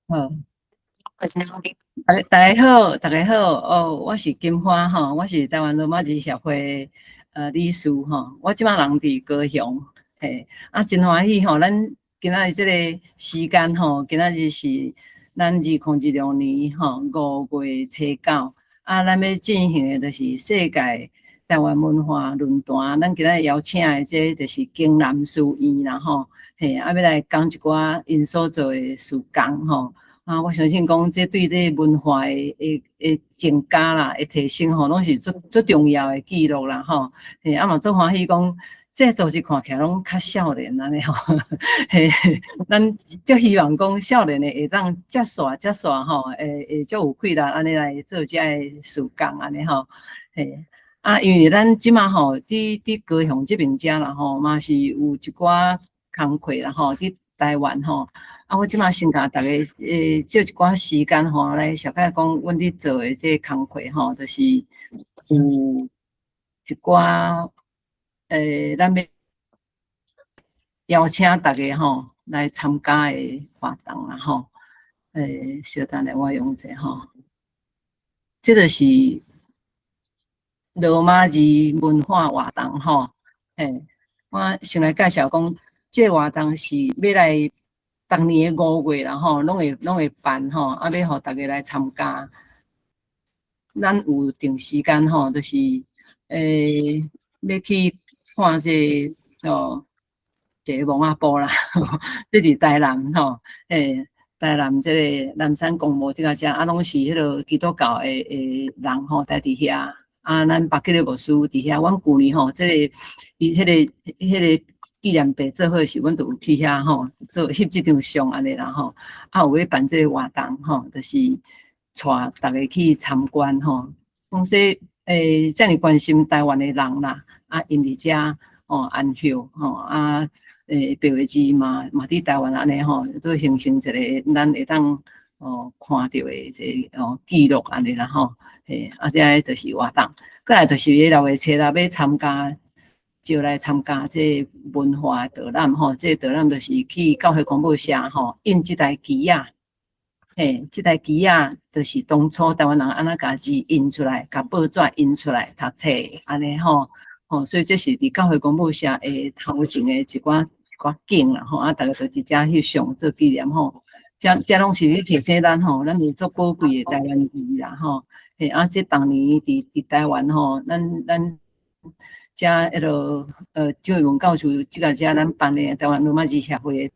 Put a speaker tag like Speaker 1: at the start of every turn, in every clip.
Speaker 1: 好，大家好，大家好，哦，我是金花吼，我是台灣羅馬字協會理事吼，我這擺人佇高雄，嘿，啊，真歡喜吼，咱今仔日這個時間吼，今仔日是咱2026年吼5月初9，啊，咱欲進行的就是世界台灣文化論壇，咱今仔日邀請的這就是京南書院啦吼，嘿，啊，欲來講一寡𪜶所做的事工吼。啊，我相信講這對這文化的增加啦、的提升吼，攏是足足重要的記錄啦吼。嘿，啊嘛足歡喜講，這個組織看起來攏較少年按呢吼。嘿，咱足希望講少年的會當接續接續吼，會足有氣力按呢來做這个事工按呢吼。嘿，啊，因為咱這馬吼，佇高雄這爿遮啦吼，嘛是有一寡工課啦吼，佇台灣吼。啊，我這馬先共逐家借一寡時間吼，來小可講阮佇做的這個工課吼，就是有一寡咱欲邀請逐家吼來參加的活動啦吼。稍等下，我用者吼，這個是羅馬字文化活動吼。嘿，我先來介紹講，這個活動是欲來逐年的5月啦吼，攏會辦吼，啊，欲予逐家來參加。咱有定時間吼，就是欲去看這個哦，一個墓仔埔啦，這佇台南吼，嘿，台南這個南山公墓這个遮，啊，攏是彼个基督教的人吼，待佇遐。啊，咱巴基勒牧師佇遐，阮舊年吼，這個伊彼個紀念碑做好時，阮就有去遐吼，做翕這張相按呢啦吼。啊，有咧辦這個活動吼，就是帶逐家去參觀吼。講說遮爾關心台灣的人啦，啊，𪜶佇遮吼安歇吼，啊，白話字嘛佇台灣按呢吼，都形成一個咱會當看著的這個記錄按呢啦吼。嘿，啊，這个就是活動，過來就是6月初六欲參加，招來參加這個文化導覽吼，這個導覽就是去教會公報社吼印這台機仔，嘿，這台機仔就是當初台灣人按怎共字印出來，共報紙印出來讀冊按呢吼，吼，所以這是佇教會公報社的頭前的一寡景啦吼，啊，逐家就佇遮翕相做紀念吼，這攏是咧提醒咱吼，咱是足寶貴的台灣字啦吼。嘿，啊，這逐年佇台灣吼，咱遮彼落張惠文教授這个遮咱辦的台灣羅馬字協會的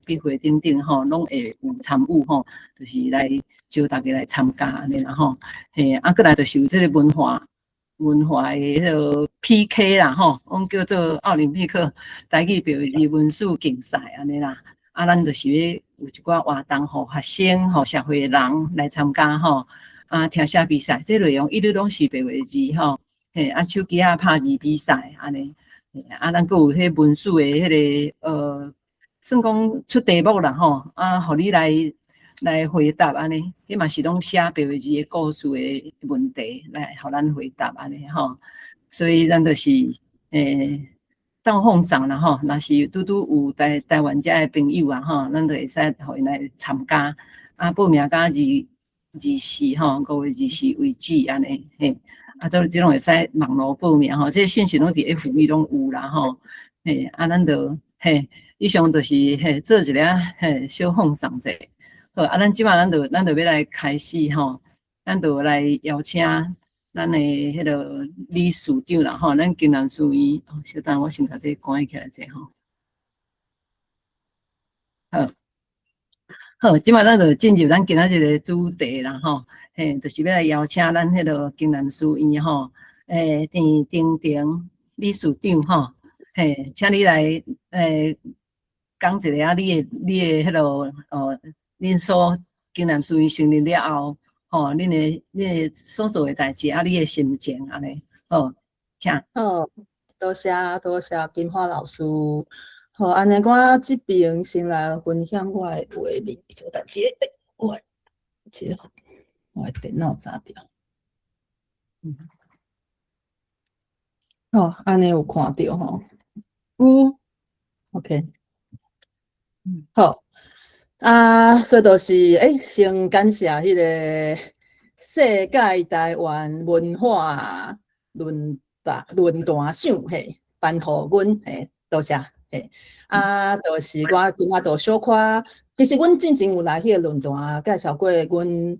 Speaker 1: 筆會等等吼，攏會有參與吼，就是來招逐家來參加按呢啦吼。嘿，啊，過來就是有這個文化的彼个 PK 啦吼，阮叫做奧林匹克台語白話字文書競賽按呢啦。啊，咱就是咧有一寡活動，予學生、予社會的人來參加吼。啊，聽寫比賽，這內容一律攏是白話字吼，嘿，啊，手機仔拍字比賽按呢，啊，咱閣有彼文書的彼个算講出題目啦吼，啊，予你來回答按呢，彼嘛是攏寫白話字的故事的問題來予咱回答按呢吼，所以咱就是鬥放送啦吼，若是拄拄有台灣遮的朋友啊吼，咱就會使予𪜶來參加，啊，報名到24吼，5月24為止按呢，嘿，啊，都這攏會使網路報名吼，這個信息攏佇 FB 攏有啦吼，嘿，啊，咱就嘿，以上就是嘿做一个嘿小放送者，好，啊，咱這馬咱就欲來開始吼，咱就來邀請咱的彼个理事長啦吼，咱京南書院，稍等我先共這個關起來者吼，好。好，這馬咱就進入咱今仔日的主題啦吼，嘿，就是欲來邀請咱彼个京南書院吼，鄭丁丁理事長吼，嘿，請你來講一下你的彼个哦，恁所京南書院成立了後，吼，恁的所做的代誌啊，你的心情按呢，好，請。
Speaker 2: 好，多謝多謝金花老師。好，按呢，我這邊先來分享我的畫面，小等一下，我的電腦炸掉。好，按呢有看著吼？
Speaker 1: 有。
Speaker 2: OK。好，啊，所以就是先感謝彼个世界台灣文化論壇賞嘿，頒予阮嘿，多謝嘿。啊，就是我今仔就小可，其實阮進前有來彼个論壇介紹過阮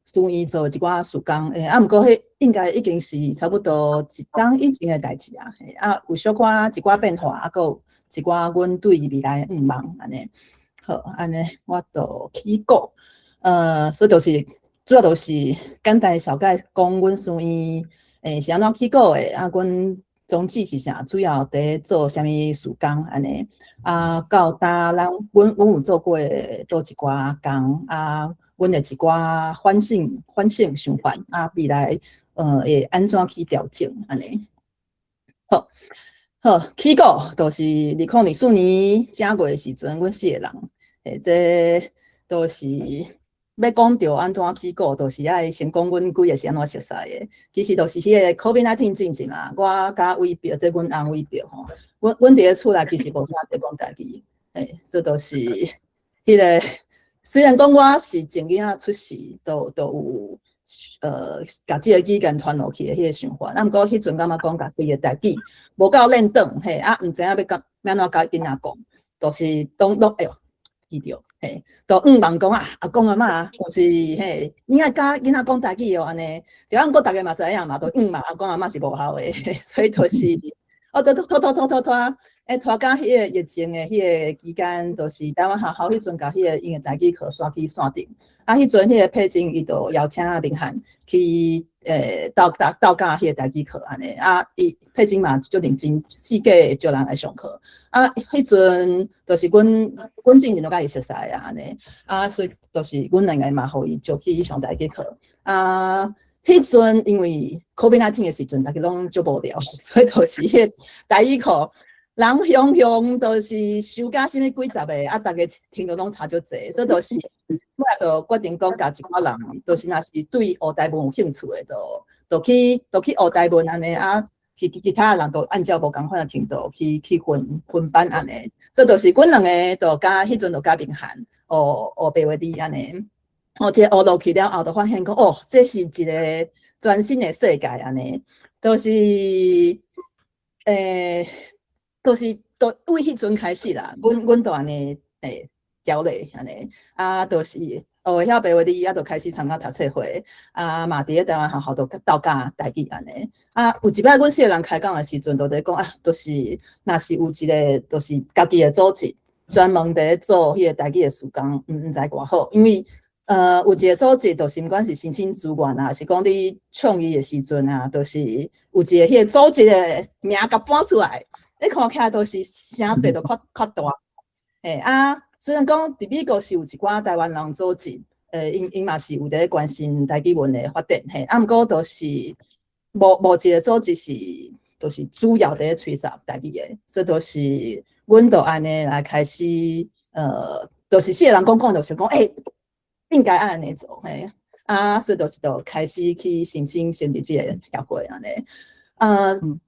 Speaker 2: 書院做一寡事工，啊，毋過彼應該已經是差不多一冬以前的代誌啊，嘿，啊，有小可一寡變化，啊，閣有一寡阮對未來的願望按呢。好，按呢我就起講，所以就是主要就是簡單小概講阮書院是按怎起鼓的，啊，阮宗旨是啥，主要佇做啥物事工按呢，啊，到今咱阮有做過佗一寡工，啊，阮的一寡反省想法，啊，未來會按怎去調整按呢。好，好，起鼓就是2024年正月的時陣，阮四個人，這都是欲講著按怎起鼓，就是愛先講阮幾个是按怎熟似的。其實就是彼个 COVID-19 進前啦，我佮偉表，這阮翁偉表吼，阮佇咧厝內其實無啥佇講台語，所以就是彼个雖然講我是從囡仔出世，都有共這个語言傳落去的彼个想法，啊，毋過彼陣感覺講家己的台語無夠輪轉，嘿，啊，毋知影欲講欲按怎共囡仔講，就是攏哎喲，記著，嘿，都向望講啊，阿公阿嬤，就是嘿，你愛教囡仔講台語哦，按呢，對啊，毋過逐家嘛知影嘛，都向望阿公阿嬤是無效的，所以就是，我都拖拖拖拖拖，拖到彼个疫情的彼个期間，就是台灣學校彼陣共彼个𪜶的台語課徙去線頂，啊，彼陣彼个佩珍伊就邀請明翰去鬥教彼个台語課按呢，啊，伊佩珍嘛足認真，四界招人來上課，啊，彼陣就是阮進前就共伊熟似啊按呢，啊，所以就是阮兩个嘛予伊招去上台語課，啊。彼陣因為 COVID-19 的時陣，逐家攏足無聊，所以就是彼个台語課，人雄雄就是收甲啥物幾十个，啊，逐家程度攏差足濟，所以就是尾仔就決定講，共一寡人，就是若是對學台文有興趣的，就去學台文按呢，啊，其他的人就按照無仝款的程度去分班按呢，所以就是阮兩个就佮彼陣就佮明翰學學白話字按呢。哦，這學落去了後，就發現講，哦，這是一个全新的世界按呢，就是，就是都對彼陣開始啦，阮就按呢，調咧按呢，啊，就是學會曉白話字，啊，就開始參加讀冊會，啊，嘛佇咧台灣學校就鬥教台語按呢，啊，有一擺阮四个人開講的時陣，就佇講啊，就是若是有一个，就是家己的組織，專門佇咧做彼个台語的事工，毋知偌好，因為有一个組織，就是毋管是申請資源啊，是講你創業的時陣啊，就是有一个彼个組織的名共搬出來，你看起來都是聲勢都較大。嘿啊，雖然講佇美國是有一寡台灣人組織，𪜶嘛是有佇咧關心台語文的發展，嘿，啊，毋過就是無一个組織是，就是主要佇咧吹捧台語的，所以就是阮就按呢來開始，就是四个人講講，就是講，應該按呢做，嘿，啊，所以就是就開始去申請成立這个協會按呢，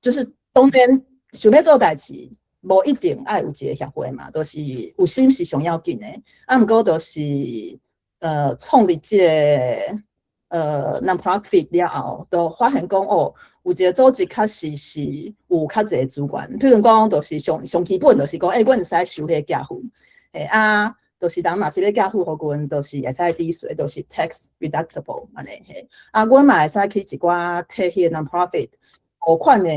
Speaker 2: 就是當然想欲做代誌，無一定愛有一个協會嘛，就是有心是上要緊的，啊，毋過就是，創立這个non-profit 了後，就發現講哦，有一個組織確實是有較濟資源，譬如講，就是上上基本就是講，阮會使收彼個寄付，嘿啊。就是人若是欲寄付予阮，就是會使抵稅，就是 tax deductible 按呢嘿。啊，阮嘛會使去一寡提彼個 non-profit 募款的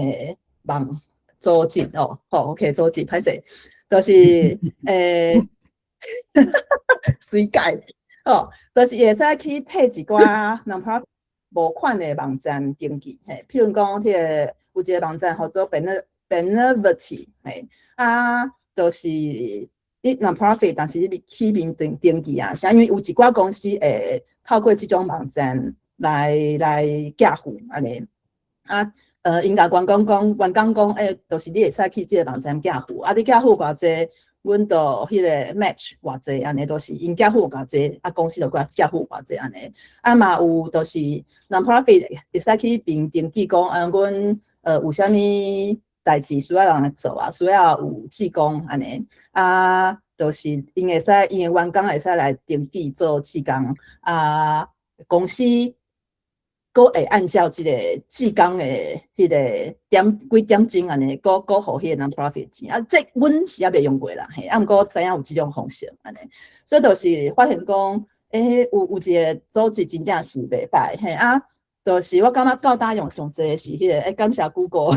Speaker 2: 網組織哦，好，OK，組織歹勢，就是隨改哦，就是會使去提一寡 non-profit 募款的網站登記，嘿，譬如講，彼个有一個網站號做 Benevity，嘿，啊，就是。你 non-profit，但是你去面登記啊，啥？因為有一寡公司會透過這種網站來寄付按呢。啊，𪜶共員工講，員工講，就是你會使去這个網站寄付，啊，你寄付偌濟，阮就彼个 match 偌濟按呢，就是𪜶寄付偌濟，啊，公司就過來寄付偌濟按呢。啊，嘛有就是 non-profit 會使去邊登記講，啊，阮有啥物代誌需要人來做啊，需要有志工按呢，啊。就是𪜶會使𪜶的員工會使來登記做志工啊，公司閣會按照這個志工的彼個點幾點鐘按呢，閣閣予彼個 non-profit 錢啊，這阮是猶未用過啦，嘿，啊，毋過知影有這種方式按呢，所以就是發現講，有一個組織真正是袂䆀，嘿啊，就是我感覺到今用上濟是彼個，感謝 Google，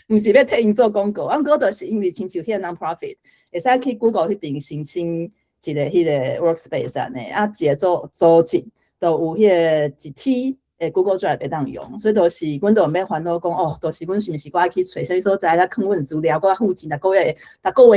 Speaker 2: 毋是欲替𪜶做廣告，啊，毋過就是因為親像彼個 non-profit，會使去 Google 彼邊申請一個彼個 workspace 按呢，啊，一個組織就有彼個一 T 的 Google Drive 會當用，所以就是阮都毋免煩惱講哦，就是阮是毋是閣愛去揣啥物所在來囥阮資料，閣愛付錢，逐個月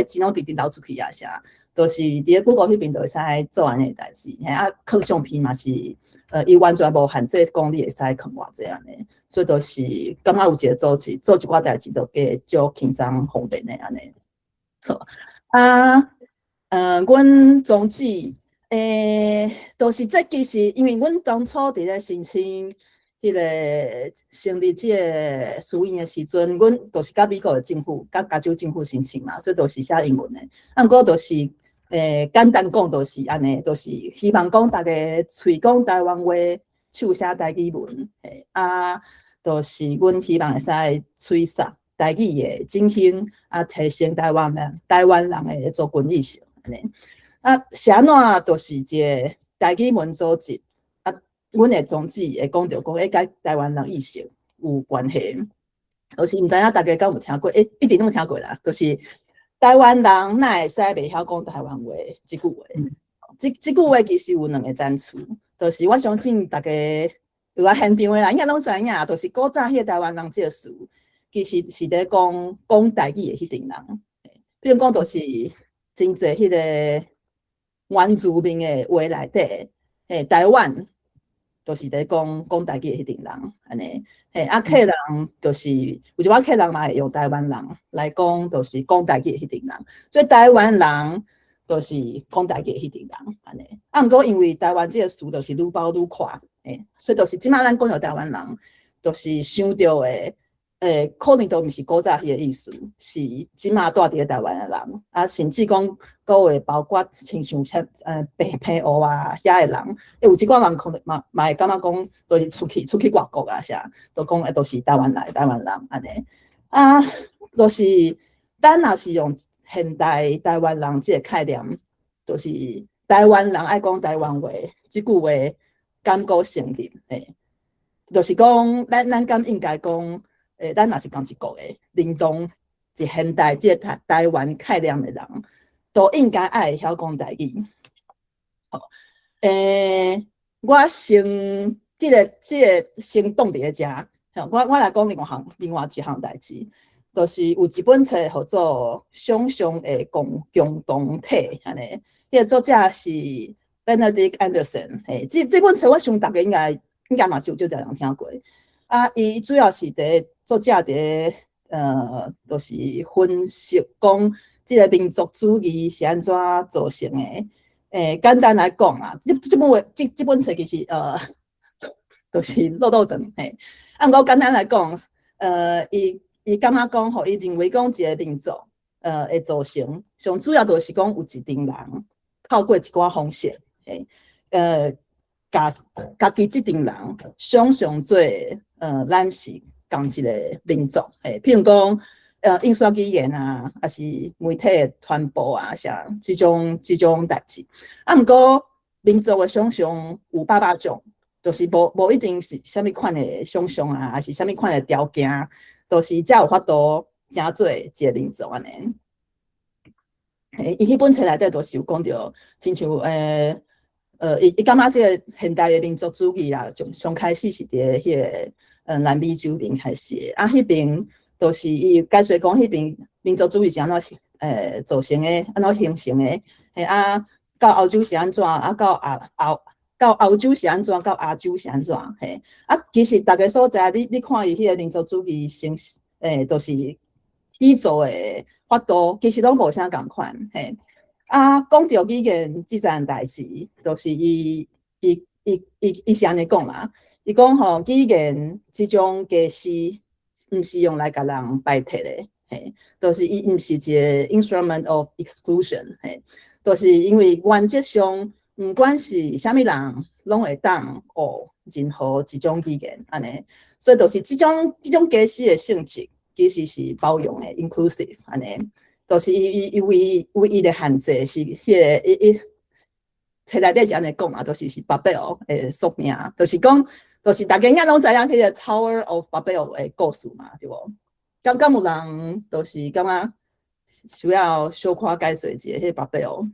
Speaker 2: 錢攏直直流出去啊啥，就是佇咧 Google 彼邊就會使做按呢代誌，嘿啊，囥相片嘛是，伊完全無限制講你會使囥偌濟按呢，所以就是感覺有一個組織做一寡代誌都加少輕鬆方便的按呢。好，啊，阮宗旨。就是這其實，因為阮當初佇咧申請彼個成立這個書院的時陣，阮就是佮美國的政府、佮加州政府申請嘛，所以都是寫英文的。啊，毋過就是，簡單講就是按呢，就是希望講逐家喙講台灣話，手寫台語文，嘿，啊，就是阮希望會使催促台語的振興，啊，提升台灣人的族群意識，按呢。啊，是按怎就是一個台語文組織啊，阮的宗旨會講著講，佮台灣人意識有關係。就是毋知影大家敢有聽過，一定攏有聽過啦。就是台灣人哪會使袂曉講台灣話這句話。這句話其實有兩個層次，就是我相信大家有來現場的人應該攏知影，就是古早彼個台灣人這個詞，其實是佇講講台語的彼陣人。比如講，就是真濟彼個原住民的話內底，嘿，台灣就是佇講講台語的彼陣人，按呢，嘿，啊，客人就是有一寡客人嘛會用台灣人來講，就是講台語的彼陣人，所以台灣人就是講台語的彼陣人，按呢。啊，毋過因為台灣這個詞就是愈包愈闊，嘿，所以就是這馬咱講著台灣人，就是想著的，可能都毋是古早彼個意思，是這馬住佇咧台灣的人，啊，甚至講閣會包括親像啥澎湖啊遐的人，有一寡人可能嘛會感覺講，就是出去外國啊啥，都講都是台灣來台灣人按呢。啊，就是咱若是用現代台灣人這個概念，就是台灣人愛講台灣話，這句話敢閣成立，嘿，就是講咱敢應該講？咱若是仝一國的，認同是現代這個台灣概念的人，都應該愛會曉講台語。好，我先這個先擋佇咧遮，我來講另外一項代誌，就是有一本冊號做《想像的共同體》，按呢，彼個作者是 Benedict Anderson，嘿，這本冊我想大家應該嘛是有足濟人聽過。啊，伊主要是佇作者佇就是分析講這個民族主義是按怎造成的。簡單來講啊，這本冊其實就是落落長嘿。啊，毋過簡單來講，伊感覺講吼，伊認為講一個民族會造成，上主要就是講有一陣人透過一寡方式，嘿，共家己這陣人想象做咱是仝一個民族，嘿，譬如講，印刷語言啊，抑是媒體的傳播啊，啥這種代誌。啊，毋過民族的想象有百百種，就是無一定是啥物款的想象啊，抑是啥物款的條件，都是才有法度成做一個民族按呢。嘿，伊彼本冊內底都是有講著，親像伊感覺這個現代的民族主義啦，從上開始是佇彼個南美洲邊開始的，啊，彼邊就是伊解說講彼邊民族主義是按怎造成的，按怎形成的，嘿啊，到歐洲是按怎，啊，到歐洲是按怎，到亞洲是按怎，嘿，啊，其實逐个所在，你看伊彼個民族主義成，就是起做的法度，其實攏無啥仝款，嘿。啊，講著語言這件代誌，就是伊是按呢講啦。伊講吼，語言這種家私，毋是用來共人排斥的。嘿，就是伊毋是一個 instrument of exclusion，嘿，就是因為原則上，毋管是啥物人，攏會當學任何一種語言，按呢，所以就是這種家私的性質，其實是包容的，inclusive，按呢，就是伊唯一的限制是彼個伊冊內底是按呢講啊，就是巴貝爾的宿命，就是講，就是大家應該攏知影彼個 Tower of Babel 的故事嘛，對無？敢有人就是感覺需要小可解說一下彼個巴貝爾？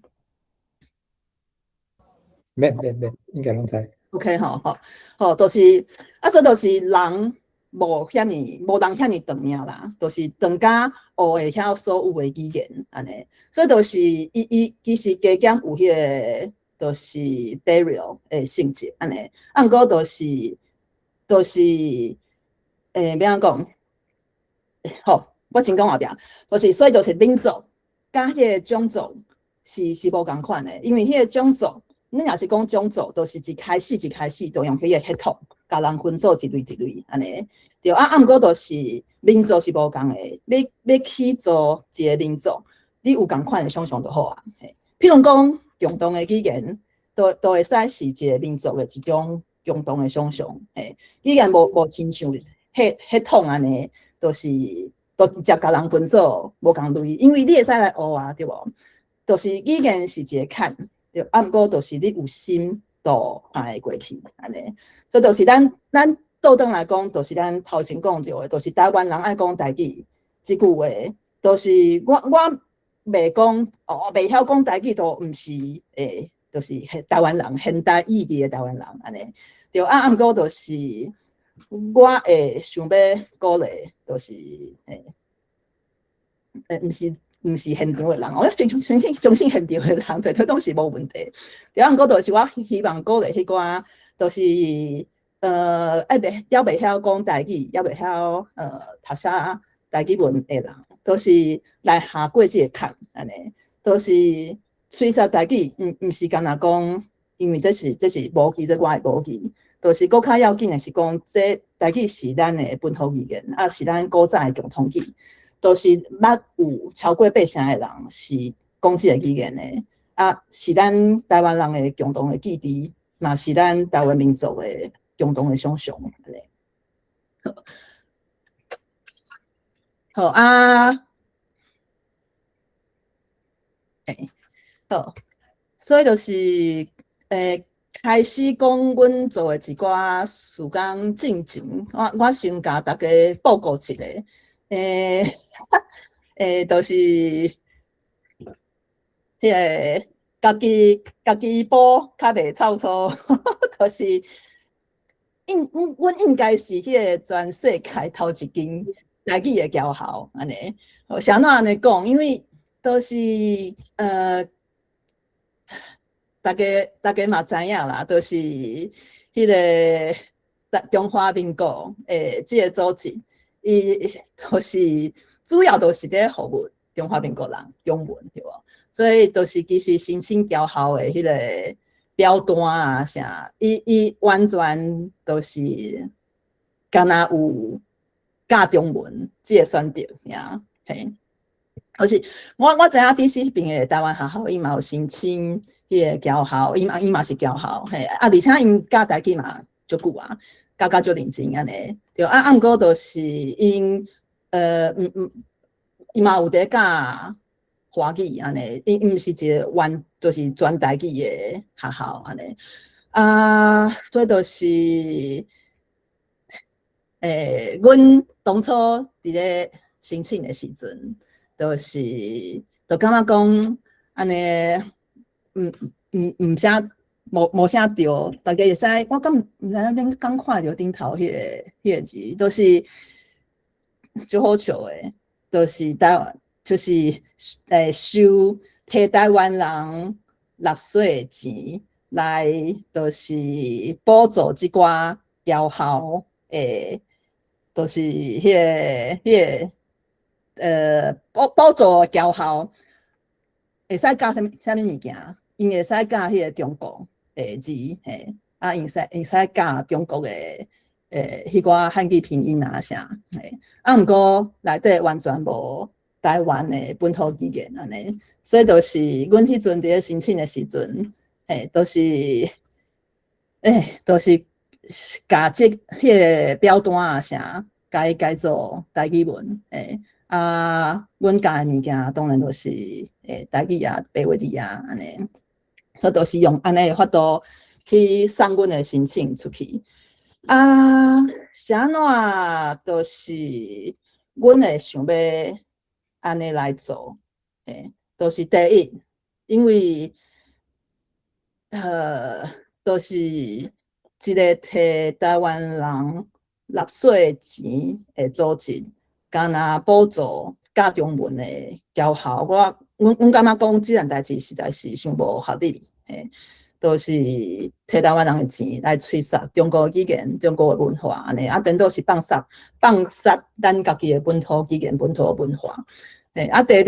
Speaker 3: 免免免，應該攏知。
Speaker 2: OK，吼吼好，就是啊，所以就是人無遐爾，無人遐爾長命啦，就是長甲學會曉所有的語言按呢，所以就是伊其實加減有彼個，就是 barrier 的性質按呢，啊，毋過就是，欲按怎講？好，我先講後壁，就是所以就是民族佮彼個種族是無仝款的，因為彼個種族，你若是講種族，就是一開始就用彼個血統，共人分做一類一類按呢。對啊，啊，毋過就是民族是無仝的，欲去做一個民族，你有仝款的想象就好啊。譬如講，共同的語言，都會使是一個民族的一種共同的想象。嘿，語言無親像血統按呢，就是都直接共人分做無仝類，因為你會使來學啊，對無？就是語言是一個坎。對，啊，毋過就是你有心，就看會過去按呢。所以就是咱倒轉來講，就是咱頭前講著的，就是台灣人愛講台語這句話，就是我袂講哦，袂曉講台語都毋是就是台灣人，現代意義的台灣人按呢。對啊，啊，毋過就是我會想欲鼓勵，就是毋是現場的人，我相信現場的人絕對攏是無問題。對啊，毋過就是我希望鼓勵彼寡，就是猶袂曉講台語，猶袂曉讀寫台語文的人，都是來跨過這個坎按呢。都是雖說台語毋是干焦講，因為這是母語，這我的母語，就是閣較要緊的是講，這台語是咱的本土語言，啊是咱古早的共同語。就是捌有超過八成的人是講這個語言的，啊，是咱台灣人的共同的記憶，嘛是咱台灣民族的共同的想象。按呢。好，好啊，好，所以就是開始講阮做的一寡事工進前，我先共大家報告一下，就是彼个家己補較袂臭臊，就是阮應該是彼个全世界頭一間台語的僑校，按呢。是按怎按呢講？因為都是大家嘛知影啦，就是彼个中華民國的這個組織，伊就是主要都是咧服務中華民國人中文對無？所以就是其實申請僑校的彼個表單啊啥，伊完全都是敢若有教中文這個選擇爾，嘿。就是我知影 DC 彼邊的台灣學校，伊嘛有申請彼个僑校，伊嘛是僑校，嘿，啊，而且𪜶教台語嘛足久啊，教甲足認真按呢，對啊，啊，毋過就是𪜶伊嘛有佇教華語按呢，伊毋是一個完就是全台語的學校按呢，啊，所以就是，阮當初佇咧申請的時陣，就是就感覺講按呢，毋啥無啥對，大家會使，我敢毋知影恁敢看著頂頭彼個字，都是足好笑的，就是台灣，就是收提台灣人納稅錢來，就是補助這寡僑校的，就是彼個補助僑校會使教啥物啥物物件？𪜶會使教彼個中國的字，嘿，啊，𪜶會使教中國的彼寡漢語拼音啊啥，嘿，啊，毋過內底完全無台灣的本土語言按呢，所以就是阮彼陣佇咧申請的時陣，嘿，就是共這彼个表單啊啥，共伊改做台語文，嘿，啊，阮教的物件當然就是台語啊、白話字啊按呢，所以就是用按呢的法度去送阮的申請出去。啊，是按怎就是阮會想欲按呢來做，嘿，就是第一，因為就是一个提台灣人納稅錢的組織，干焦補助教中文的僑校，阮感覺講這件代誌實在是傷無合理，嘿，就是提台灣人的錢來吹殺中國語言、中國的文化按呢，啊，顛倒是放殺放殺咱家己的本土語言、本土的文化。嘿，啊，第二，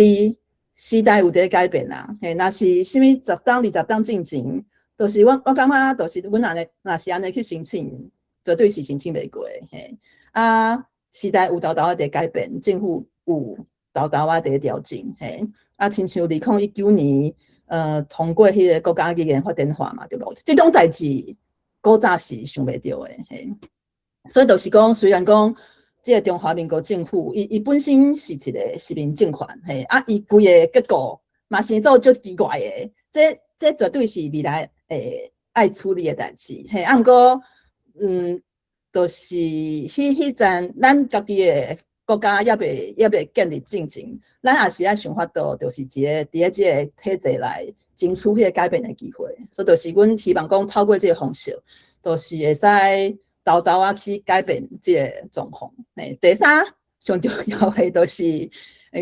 Speaker 2: 時代有佇改變啊，嘿，若是啥物10冬、20冬進前，就是我感覺就是阮按呢，若是按呢去申請，絕對是申請袂過的，嘿。啊，時代有沓沓仔佇改變，政府有沓沓仔佇調整，嘿。啊，親像2019年，通過彼个國家語言發展法嘛，對無？這種代誌古早是想袂著的，嘿。所以就是講，雖然講這个中華民國政府，伊本身是一个殖民政權，嘿，啊，伊規个結構嘛生做足奇怪的，這絕對是未來會愛處理的代誌，嘿，啊，毋過，就是彼陣咱家己的國家猶未建立進前，咱也是愛想法度，就是一个佇咧這个體制內爭取彼个改變的機會，所以就是阮希望講透過這个方式，就是會使沓沓仔去改變這个狀況。嘿，第三上重要的就是，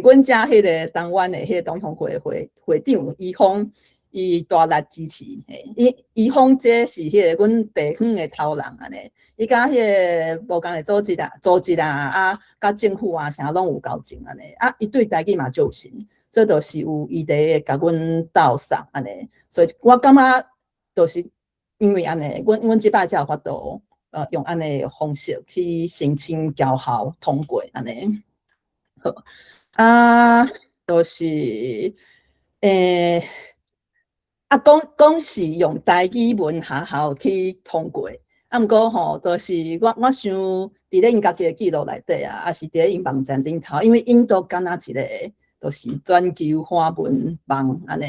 Speaker 2: 阮遮彼个東灣的彼个同鄉會會長伊方，伊大力支持，嘿，伊方這是彼个阮地方的頭人按呢，伊佮彼个無仝的組織啊，啊，佮政府啊，啥攏有交情按呢，啊，伊對台語嘛足有心，所以就是有伊佇咧共阮鬥捒按呢，所以我感覺就是因為按呢，阮這擺才有法度，用按呢方式去申請僑校通過按呢。好，啊，就是，啊，講講是用台語文學校去通過，啊，毋過吼，就是我想佇咧𪜶家己的記錄內底啊，抑是佇咧𪜶網站頂頭，因為𪜶都敢若一个就是全球華文網按呢，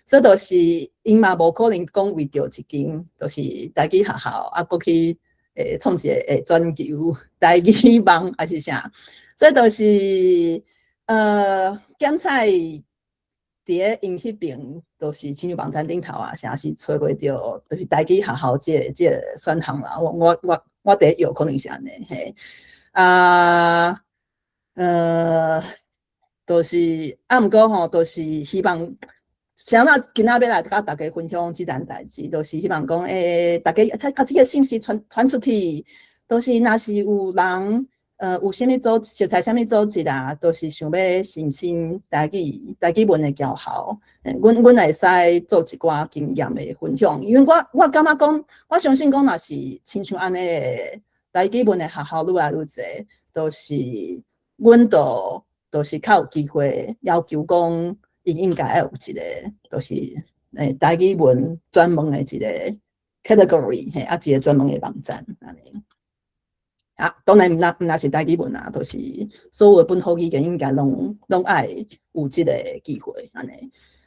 Speaker 2: 所以就是𪜶嘛無可能講為著一間就是台語學校，啊，閣去創一個全球台語網抑是啥，所以就是檢採佇咧𪜶彼爿，就是親像網站頂頭啊，啥是揣袂著，就是台語學校這个選項啦。我第一有可能是按呢，嘿，啊，就是啊，毋過吼，就是希望，啥那今仔欲來佮大家分享這件代誌，就是希望講，大家共這个信息傳出去，就是若是有人，有啥物組熟似啥物組織啊，都是想欲申請台語文的僑校，阮會使做一寡經驗的分享。因為我感覺講，我相信講，若是親像按呢台語文的學校愈來愈濟，就是阮就是較有機會要求講，伊應該愛有一个，就是台語文專門的一個 category，嘿，啊，一個專門的網站按呢。啊，當然毋若是台語文啊，就是所有的本土語言應該攏愛有這个機會按呢。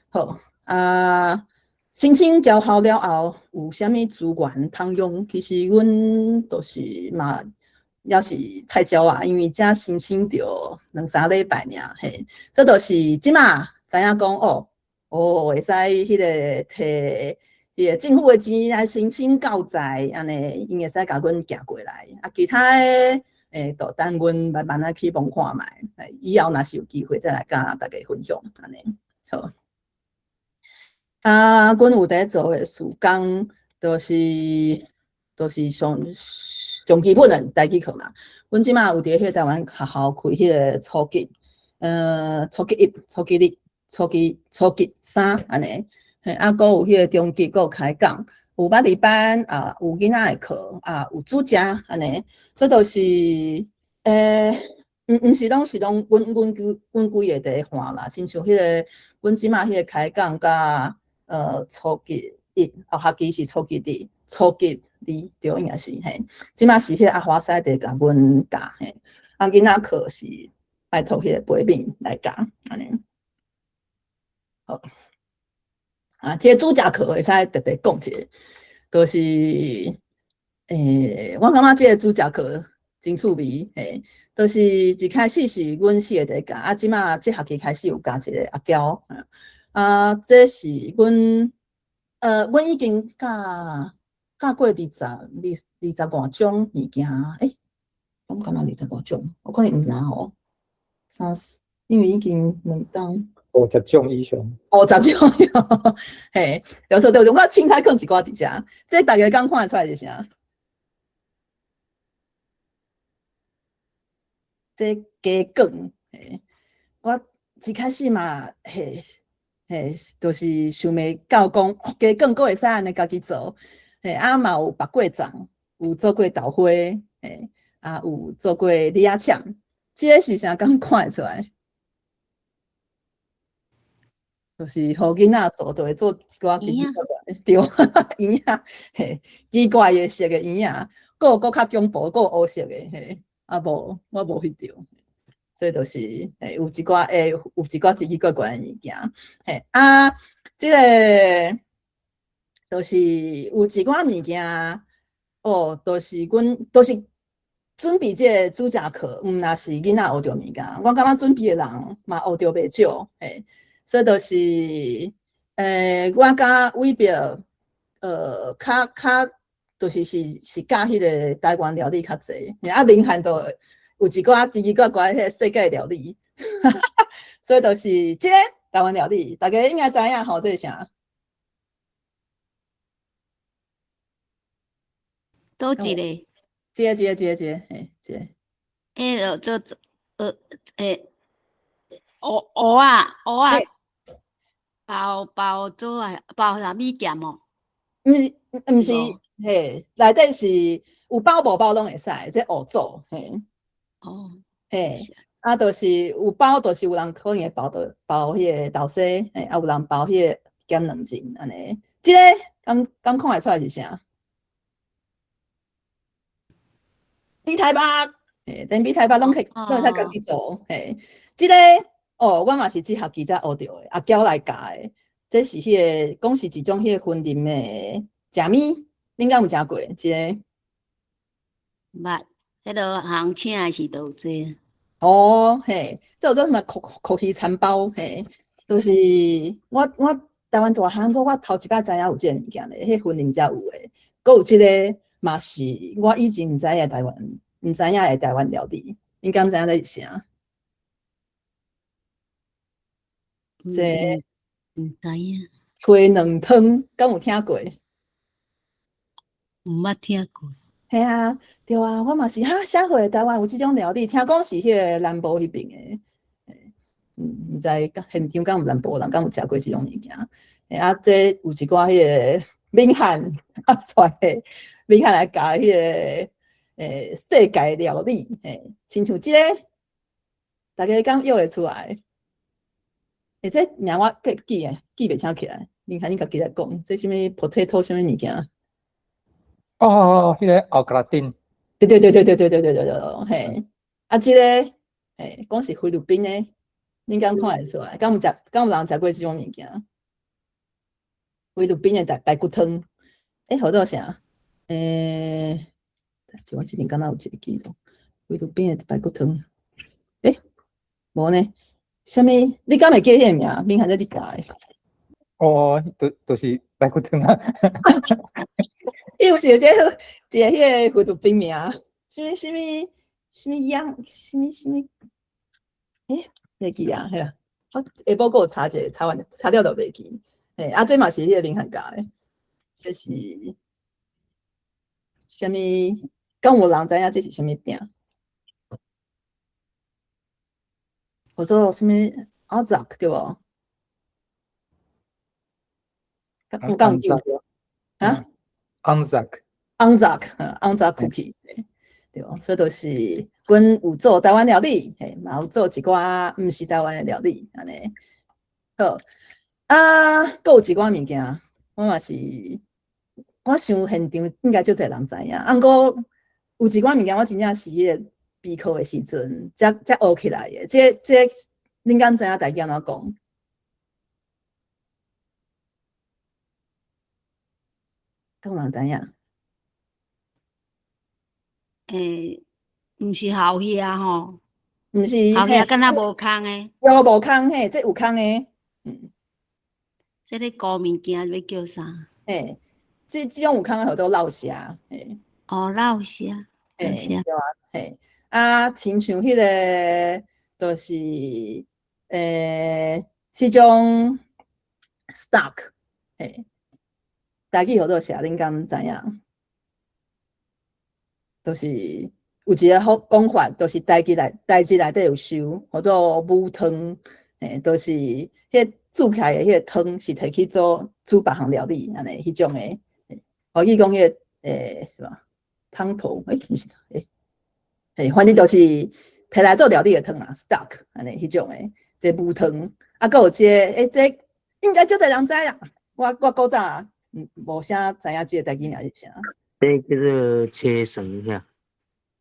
Speaker 2: 好啊，申請僑校了後，有啥物資源通用？其實阮就是嘛，猶是菜鳥啊，因為才申請著兩三禮拜爾，嘿，這就是這馬知影講哦，哦，會使彼个提彼个政府的錢來申請教材，按呢，𪜶會使共阮寄過來。啊，其他的，就等阮慢慢仔去摸看覓，以後若是有機會再來佮大家分享，按呢，好。啊，阮有佇做的事工，就是上基本的台語課嘛。阮這馬有佇彼个台灣學校開彼个初級，初級一、初級二、初級三按呢，嘿，啊，閣有彼个中級，閣有開講。有捌佇班啊，有囡仔的課啊，有煮食按呢，這就是，毋是攏是攏阮阮規阮規個佇咧看啦，親像彼個阮這馬彼個開講佮初級一，後學期是初級二，初級二對應該是嘿，這馬是彼個阿華師佇共阮教嘿，啊囡仔課是拜託彼個陪敏來教按呢。好，啊，這個煮食課會使特別講一下，就是，我感覺這個煮食課真趣味，嘿，就是一開始是阮四個佇教，啊，這馬這學期開始有加一個阿嬌，啊，這是阮，阮已經教過二十外種物件，講敢若二十外種，我可能毋知吼，三四，因為已經兩冬。
Speaker 3: 50種以上。
Speaker 2: 五十種，嘿，有時候對我凊彩囥一寡佇遮，這大家敢看會出來是啥？這雞卷，嘿，我一開始嘛，嘿，嘿，就是想袂到講雞卷閣會使按呢家己做，嘿，啊嘛有白果粽，有做過豆花，嘿，啊有做過李仔腸，這个是啥敢看會出來？就是予囡仔做，就會做一寡奇奇怪怪的，對，圓仔，嘿，奇怪的色的圓仔，閣有閣較恐怖，閣有烏色的，嘿，啊無，我無翕著，所以就是，嘿，有一寡奇奇怪怪的物件，嘿，啊，這个就是有一寡物件，哦，就是阮，就是準備這個煮食課，毋若是囡仔學著物件，我感覺準備的人嘛學著袂少，嘿。所以就是，我佮偉表，較就是教彼個台灣料理較濟，啊，明漢就有一寡奇奇怪怪彼個世界料理，所以就是這個台灣料理，大家應該知影吼，這是啥？
Speaker 4: 佗一個？
Speaker 2: 這個、這個、這個、這個，嘿，這個。
Speaker 4: 彼个做蚵仔，包做啊，包啥米鹹哦？
Speaker 2: 毋是，毋是，嘿，內底是有包無包攏會使，這烏棗，嘿。
Speaker 4: 哦。
Speaker 2: 嘿，啊，就是有包，就是有人可能會包著包彼個豆沙，嘿，啊，有人包彼個鹹卵仁按呢。這個敢看會出來是啥？米苔目，嘿，連米苔目攏可以，攏會使家己做，嘿，這個。哦，我嘛是這學期才學著的，阿嬌來教的。這是彼個，講是一種彼個雲林的食物，恁敢有食過？這個？
Speaker 4: 捌，彼落行請的時就有這。
Speaker 2: 哦，嘿，這有做啥物曲奇餐包，嘿，就是我台灣大漢，我頭一擺知影有這個物件咧，彼雲林才有的。閣有這個嘛是我以前毋知影台灣，毋知影的台灣料理，恁敢知影這是啥？這
Speaker 4: 毋知影。
Speaker 2: 炊卵湯，敢有聽過？
Speaker 4: 毋捌聽過。
Speaker 2: 嘿啊，對啊，我嘛是哈，啥貨台灣有這種料理？聽講是彼個南部彼邊的，毋知現場敢有南部人敢有食過這種物件？啊，這有一寡彼個閩漢啊，傳的閩漢來教彼個世界料理，嘿，親像這個，大家敢約會出來？這名我記袂請起來，你看你家己來講，這啥物 potato 啥物物件？
Speaker 3: 哦，彼个奧格拉丁。
Speaker 2: 對對對對對對對對對對，嘿，啊，這個，嘿，講是菲律賓的，恁敢看會出來？敢有人食過這種物件？菲律賓的排骨湯，號做啥？我這邊敢若有一個記錄，菲律賓的排骨湯，無呢？啥物？你敢會記彼個名？明漢這你教的。
Speaker 3: 哦，就是排骨湯啊。
Speaker 2: 伊有一個這個一個彼個菲律賓名，啥物啥物啥物樣，啥物啥物，袂記啊，嘿啊，我下晡閣有查一下，查完查了就袂記。嘿，啊，這嘛是彼個明漢教的，這是啥物？敢有人知影這是啥物餅？叫做啥物阿扎對無？有敢有記過？啊？
Speaker 3: 紅棗，
Speaker 2: 紅棗，紅棗 cookie，對，所以就是阮有做台灣料理，嘿，嘛有做一寡毋是台灣的料理，按呢。好，啊，閣有一寡物件，我嘛是，我想現場應該足濟人知影，啊，毋過有一寡物件我真正是彼個備課的時陣，才學起來的。這恁敢知影台語按怎講？敢有人知影？
Speaker 4: 欸，毋是鱟魚吼，
Speaker 2: 毋是，
Speaker 4: 鱟魚敢若無空的。
Speaker 2: 有無空嘿，這有空的。
Speaker 4: 這个糊物件欲叫啥？
Speaker 2: 嘿，這種有空的叫做落蝦，嘿。
Speaker 4: 哦，落蝦，
Speaker 2: 嘿，對啊，嘿，啊，親像彼个，就是，彼種 stock，嘿，台語號做啥？恁敢知影？就是有一個好講法，就是台語內底有收，號做母湯，嘿，就是彼個煮起來的彼個湯是提去做煮別項料理，按呢彼種的。華語講彼個，什麼湯頭？欸，毋是，欸，嘿，反正就是提來做料理的湯啦，stock 按呢彼種的，這母湯，啊，閣有這個，欸，這應該足濟人知啦。我古早無啥知影這個台語名是啥。
Speaker 5: 這叫做車床遐，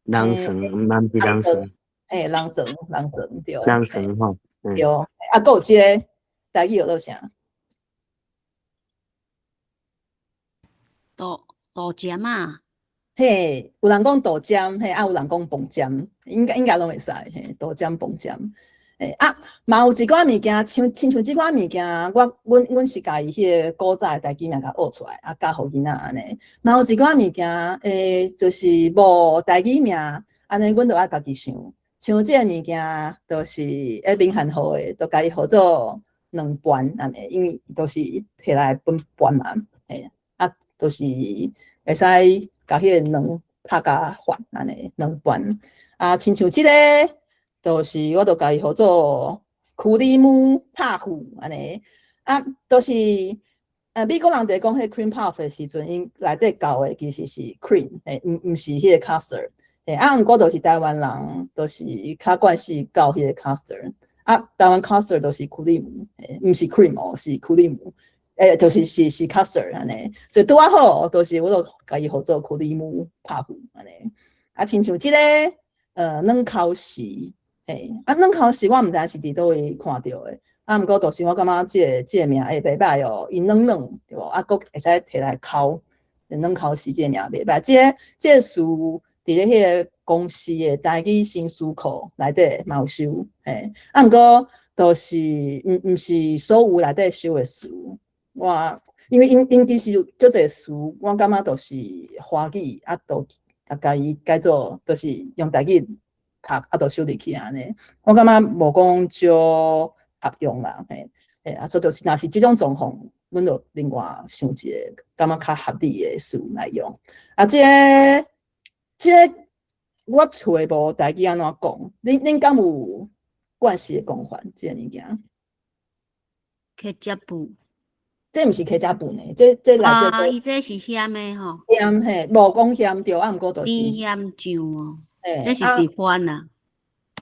Speaker 5: 籠床，毋是籠床。
Speaker 2: 嘿，籠床，籠床對。
Speaker 5: 籠床吼，
Speaker 2: 對，啊，閣有這個台語號做啥？
Speaker 4: 豆漿啊。
Speaker 2: 嘿，有人講豆漿，嘿，啊，有人講飯漿，應該攏會使，嘿，豆漿飯漿，嘿，啊，嘛有一寡物件，親像這款物件，阮是共伊彼個古早的台語名共學出來，啊，教予囡仔按呢。嘛有一寡物件，就是無台語名，按呢，阮就愛家己想。像這個物件，就是，閩南話的，就共伊號做軟拌按呢，因為伊都是提來分拌嘛，嘿，啊，就是會使共彼個卵拍甲飯按呢，軟拌。啊，親像這個，就是我就共伊號做區里姆拍糊按呢。啊，就是，美國人佇講彼 cream puff 的時陣，𪜶內底攪的其實是 cream，嘿，毋是彼個 custard。嘿，啊，毋過就是台灣人，就是較慣勢攪彼個 custard。啊，台灣 custard 就是區里姆，嘿，毋是 cream 哦，是區里姆。欸，就是是 custard 按呢，所以拄仔好，就是我就共伊號做區里姆拍糊按呢。啊，親像這個，軟鬥匙，嘿，啊，軟鬥匙我毋知影是佇佗位看著的，啊，毋過就是我感覺這個名會袂䆀哦，伊軟軟對無？啊，閣會使提來剾，軟鬥匙這個名袂䆀。這個詞佇咧彼個公視的台語新詞庫內底嘛有收，嘿，啊，毋過就是毋是所有內底收的詞。我因為𪜶其實有足濟詞，我感覺就是華語啊，就啊共伊改做，就是用台語讀啊，就收入去按呢。我感覺無講足合用啦，嘿，嘿啊，所以就是若是這種狀況，阮就另外想一個感覺較合理的詞來用。啊，這個我揣無台語按怎講？恁敢有慣勢的講法？這個物件？
Speaker 4: 茄汁布。
Speaker 2: 這毋是茄汁布呢，這內底。
Speaker 4: 啊，伊這是鹹的吼。
Speaker 2: 鹹嘿，無講鹹對，啊，毋過就是。
Speaker 4: 甜鹹醬哦。這是佇番啊。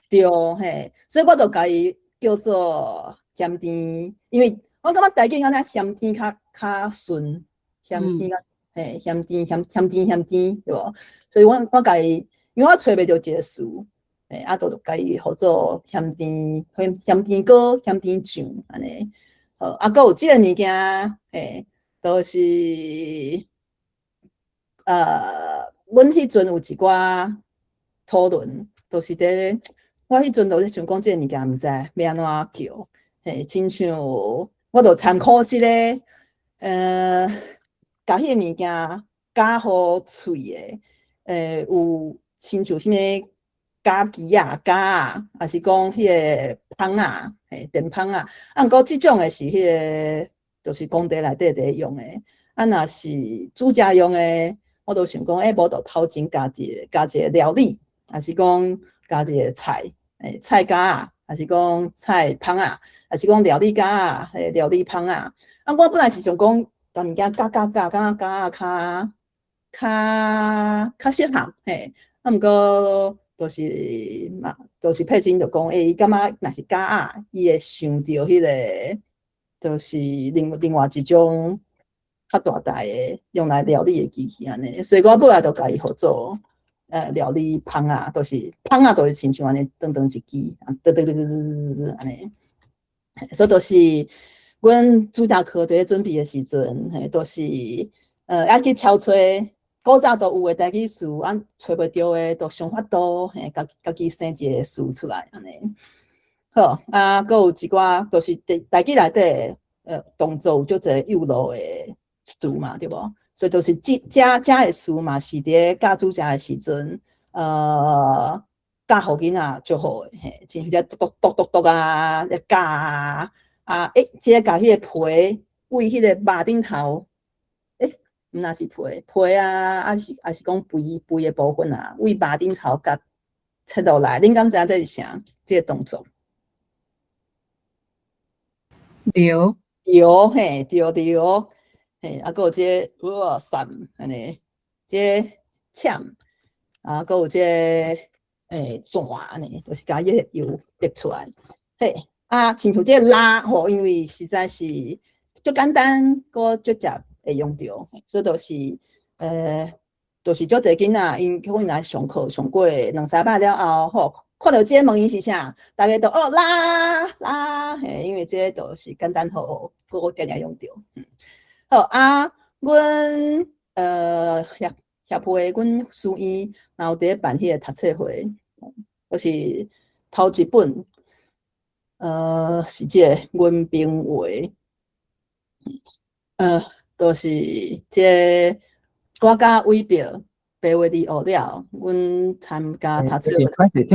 Speaker 2: 對嘿，所以我就共伊叫做鹹甜，因為我感覺台語敢若鹹甜較順，鹹甜較嘿鹹甜鹹鹹甜鹹甜對無？所以我共伊，因為我揣袂著一個詞，嘿，啊，就共伊號做鹹甜鹹鹹甜糕、鹹甜醬按呢。好，啊，閣有這個物件，嘿，就是，阮彼陣有一寡討論，就是佇我彼陣就咧想講這個物件毋知欲按怎叫，嘿，親像我就參考這個，共彼個物件咬予喙的，有親像啥物咬枝仔、咬仔，抑是講彼個芳仔，嘿，電芳仔。啊，毋過這種的是彼個，就是工地內底佇用的。啊，若是煮食用的，我就想講，欸，無就頭前加一個料理，抑是講加一個菜，欸，菜夾仔，抑是講菜芳仔，抑是講料理夾仔，欸，料理芳仔。啊，我本來是想講，共物件夾夾夾，感覺夾仔較較適合嘿。啊，毋過就是嘛，就是佩珍就講，欸，伊感覺若是膠仔，伊會想著彼個，就是另外一種較大台的用來料理的機器按呢。所以我尾仔就共伊合作，料理芳仔，就是芳仔，就是親像按呢長長一支，得得得得得得按呢。所以就是阮主教課佇咧準備的時陣，嘿，就是愛去敲揣古早都有的台語詞，啊，揣袂著的，就想法度，嘿，家己生一個詞出來按呢。好，啊，閣有一寡就是台台語內底，動作有足濟幼路的詞嘛，對無？所以就是這遮遮的詞嘛，是佇咧教煮食的時陣，教予囡仔足好的，嘿，親像這剁剁剁剁啊，咧咬啊，啊，欸，這个共彼個皮為彼個肉頂頭，欸，毋若是皮皮啊，抑是講肥肥的部分啊，為肉頂頭共切落來，恁敢知影這是啥？這個動作？
Speaker 1: 對。
Speaker 2: 對，嘿，對對，嘿，啊，閣有這個哇散按呢，這個攕，啊，閣有這個轉按呢，就是共彼個油逼出來，嘿，啊，親像這個拉吼，因為實在是足簡單，閣足捷會用著，所以就是足濟囡仔，𪜶可能來上課上過兩三擺了後，吼，看著這個問伊是啥，逐家都哦拉拉，嘿，因為這個就是簡單好，閣定定用著。好啊，阮協會，阮書院嘛有佇咧辦彼個讀冊會，就是頭一本，是這個文明話，就是這個我佮偉表白話字學了，阮參加讀冊會。
Speaker 3: 歹勢，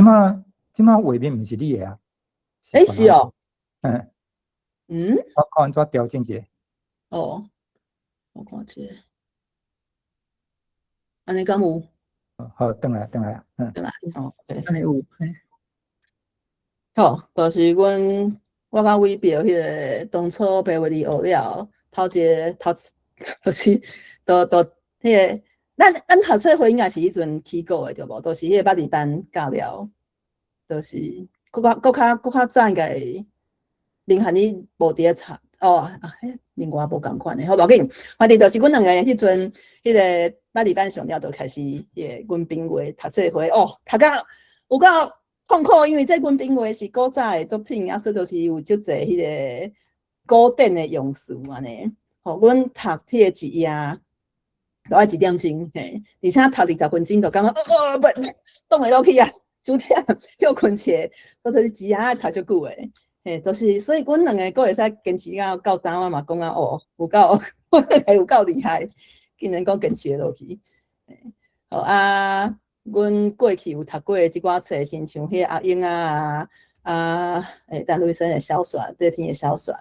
Speaker 3: 這馬畫面毋是你的啊？
Speaker 2: 欸，是哦。
Speaker 3: 嗯。
Speaker 2: 嗯？
Speaker 3: 我看按怎調整一下。
Speaker 2: 哦，我看一下。按呢敢有？
Speaker 3: 好，轉來轉來，嗯。
Speaker 2: 轉來，哦，OK。
Speaker 1: 按呢有。
Speaker 2: 好，就是阮我佮偉表彼個當初白話字學了，頭一個頭就是都都彼個，咱讀冊會應該是彼陣起稿的對無？就是彼個捌字班教了，就是閣較早應該明翰你無佇咧查哦，啊，彼另外無仝款的，好無要緊，反正就是阮兩個彼陣彼個捌字班上了，就開始彼個文憑話讀冊會哦，讀甲有夠痛苦，因為這文憑話是古早的作品，啊，所以就是有足濟彼個古典的用詞按呢。吼，阮讀彼個一頁，都愛一點鐘，嘿，而且讀20分鐘就感覺哦，不，擋會落去啊，傷忝，歇睏起來，我就是一頁愛讀足久的，嘿，就是所以阮兩个閣會使堅持到今，我嘛講啊，哦，有夠，有夠厲害，竟然閣堅持會落去。好啊，阮過去有讀過的這寡冊，親像彼個阿英啊，啊，陳瑞生的小說，短篇的小說，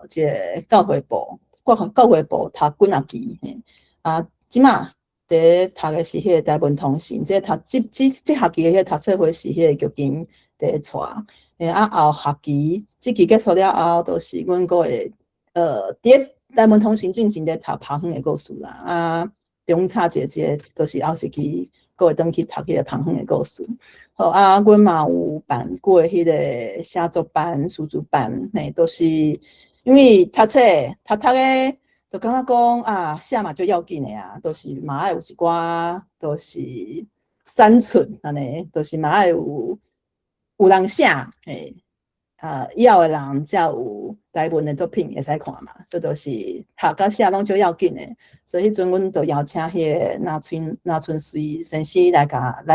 Speaker 2: 這個教會部，教會部讀幾若期，嘿，啊，這馬佇咧讀的是彼個台文通信，這個讀這學期的彼個讀冊會是彼個玉金佇咧帶，欸，啊後學期，這期結束了後，就是阮閣會，佇咧台文通信進前佇讀拍遠的故事啦，啊，中插一個這個，就是後學期閣會轉去讀彼個拍遠的故事。好啊，阮嘛有辦過彼個寫作班、寫作班，嘿，都是因為讀冊讀讀的，就感覺講啊，寫嘛足要緊的啊，就是嘛愛有一寡，就是產出按呢，就是嘛愛有人寫，嘿，啊，以後的人才有台文的作品會使看嘛，所以就是讀佮寫攏足要緊的。所以彼陣阮就邀請彼個林春水先生來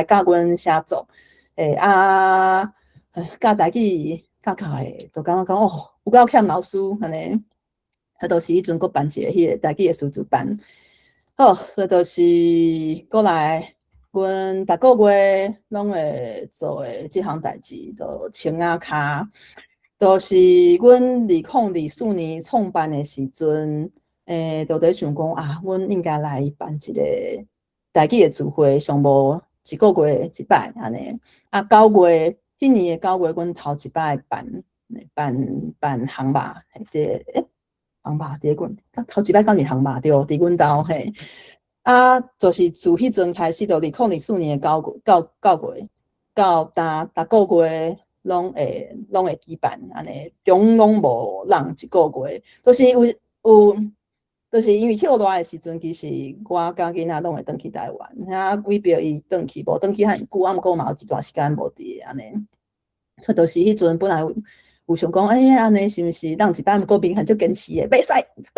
Speaker 2: 教阮寫作，欸啊，教台語教教的，就感覺講哦，有夠欠老師按呢。啊，就是彼陣閣辦一個彼個台語的師資班。好，所以就是過來，阮逐個月攏會做的這項代誌，就穿仔跤，就是阮2024年創辦的時陣，欸，就佇想講啊，阮應該來辦一個台語的聚會，上無一個月一擺按呢。啊，九月，彼年的九月，阮頭一擺辦烘肉，佇欸烘肉佇阮，頭一擺敢是烘肉對，佇阮兜嘿。啊，就是自彼陣開始，就2024年9月9月到今，逐個月攏會舉辦按呢，中攏無落一個月，就是有，就是因為歇熱的時陣，其實我佮囡仔攏會轉去台灣，遐為表伊轉去，無轉去遐爾久，啊，毋過嘛有一段時間無佇按呢，所以就是彼陣本來有想講，欸，按呢是毋是落一擺，毋過明漢足堅持的，袂使，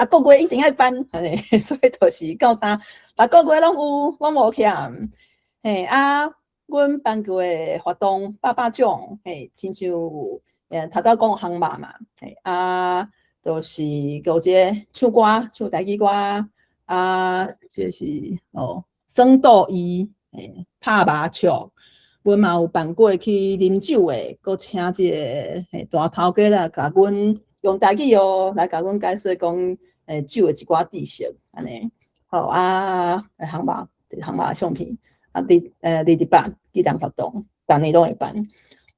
Speaker 2: 逐個月一定愛辦，按呢，所以就是到今，逐個月攏有，攏無欠，嘿啊，阮辦過的活動百百種，嘿，親像有，頭拄講烘肉嘛，嘿啊，就是閣有這個唱歌，唱台語歌，啊，這是哦，耍桌椅，嘿，拍麻將，阮嘛有辦過去啉酒的，閣請這個嘿大頭家來共阮用台語哦，來共阮解說講，酒的一寡知識，按呢，好啊，烘肉，烘肉相片，啊，228紀念活動，逐年攏會辦，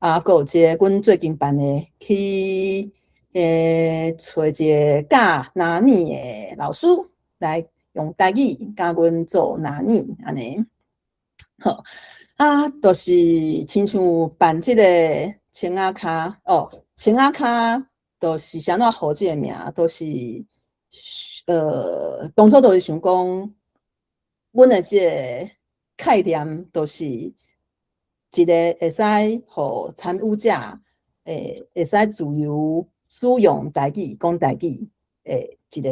Speaker 2: 啊，閣有這個阮最近辦的去，揣一個教拿捏的老師來用台語教阮做拿捏，按呢，好，啊，就是親像辦這個青仔跤哦，青仔跤就是啥怎號這個名，就是，當初就是想講，阮的這個概念就是一個會使予參與者會使自由使用台語、講台語的一個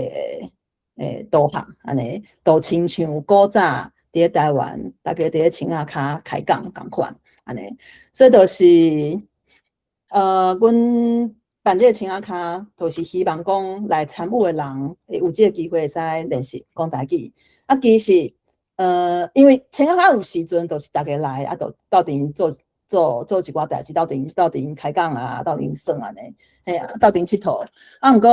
Speaker 2: 導航，按呢，就親像古早佇咧台灣，逐家佇咧青仔跤開講仝款，按呢，所以就是，阮辦這個青仔跤，就是希望講來參與的人會有這個機會會使練習講台語。啊，其實，因為青仔跤有時陣，就是逐家來啊，就鬥陣做做一寡代誌，鬥陣開講啊，鬥陣耍按呢，嘿啊，鬥陣𨑨迌。啊，毋過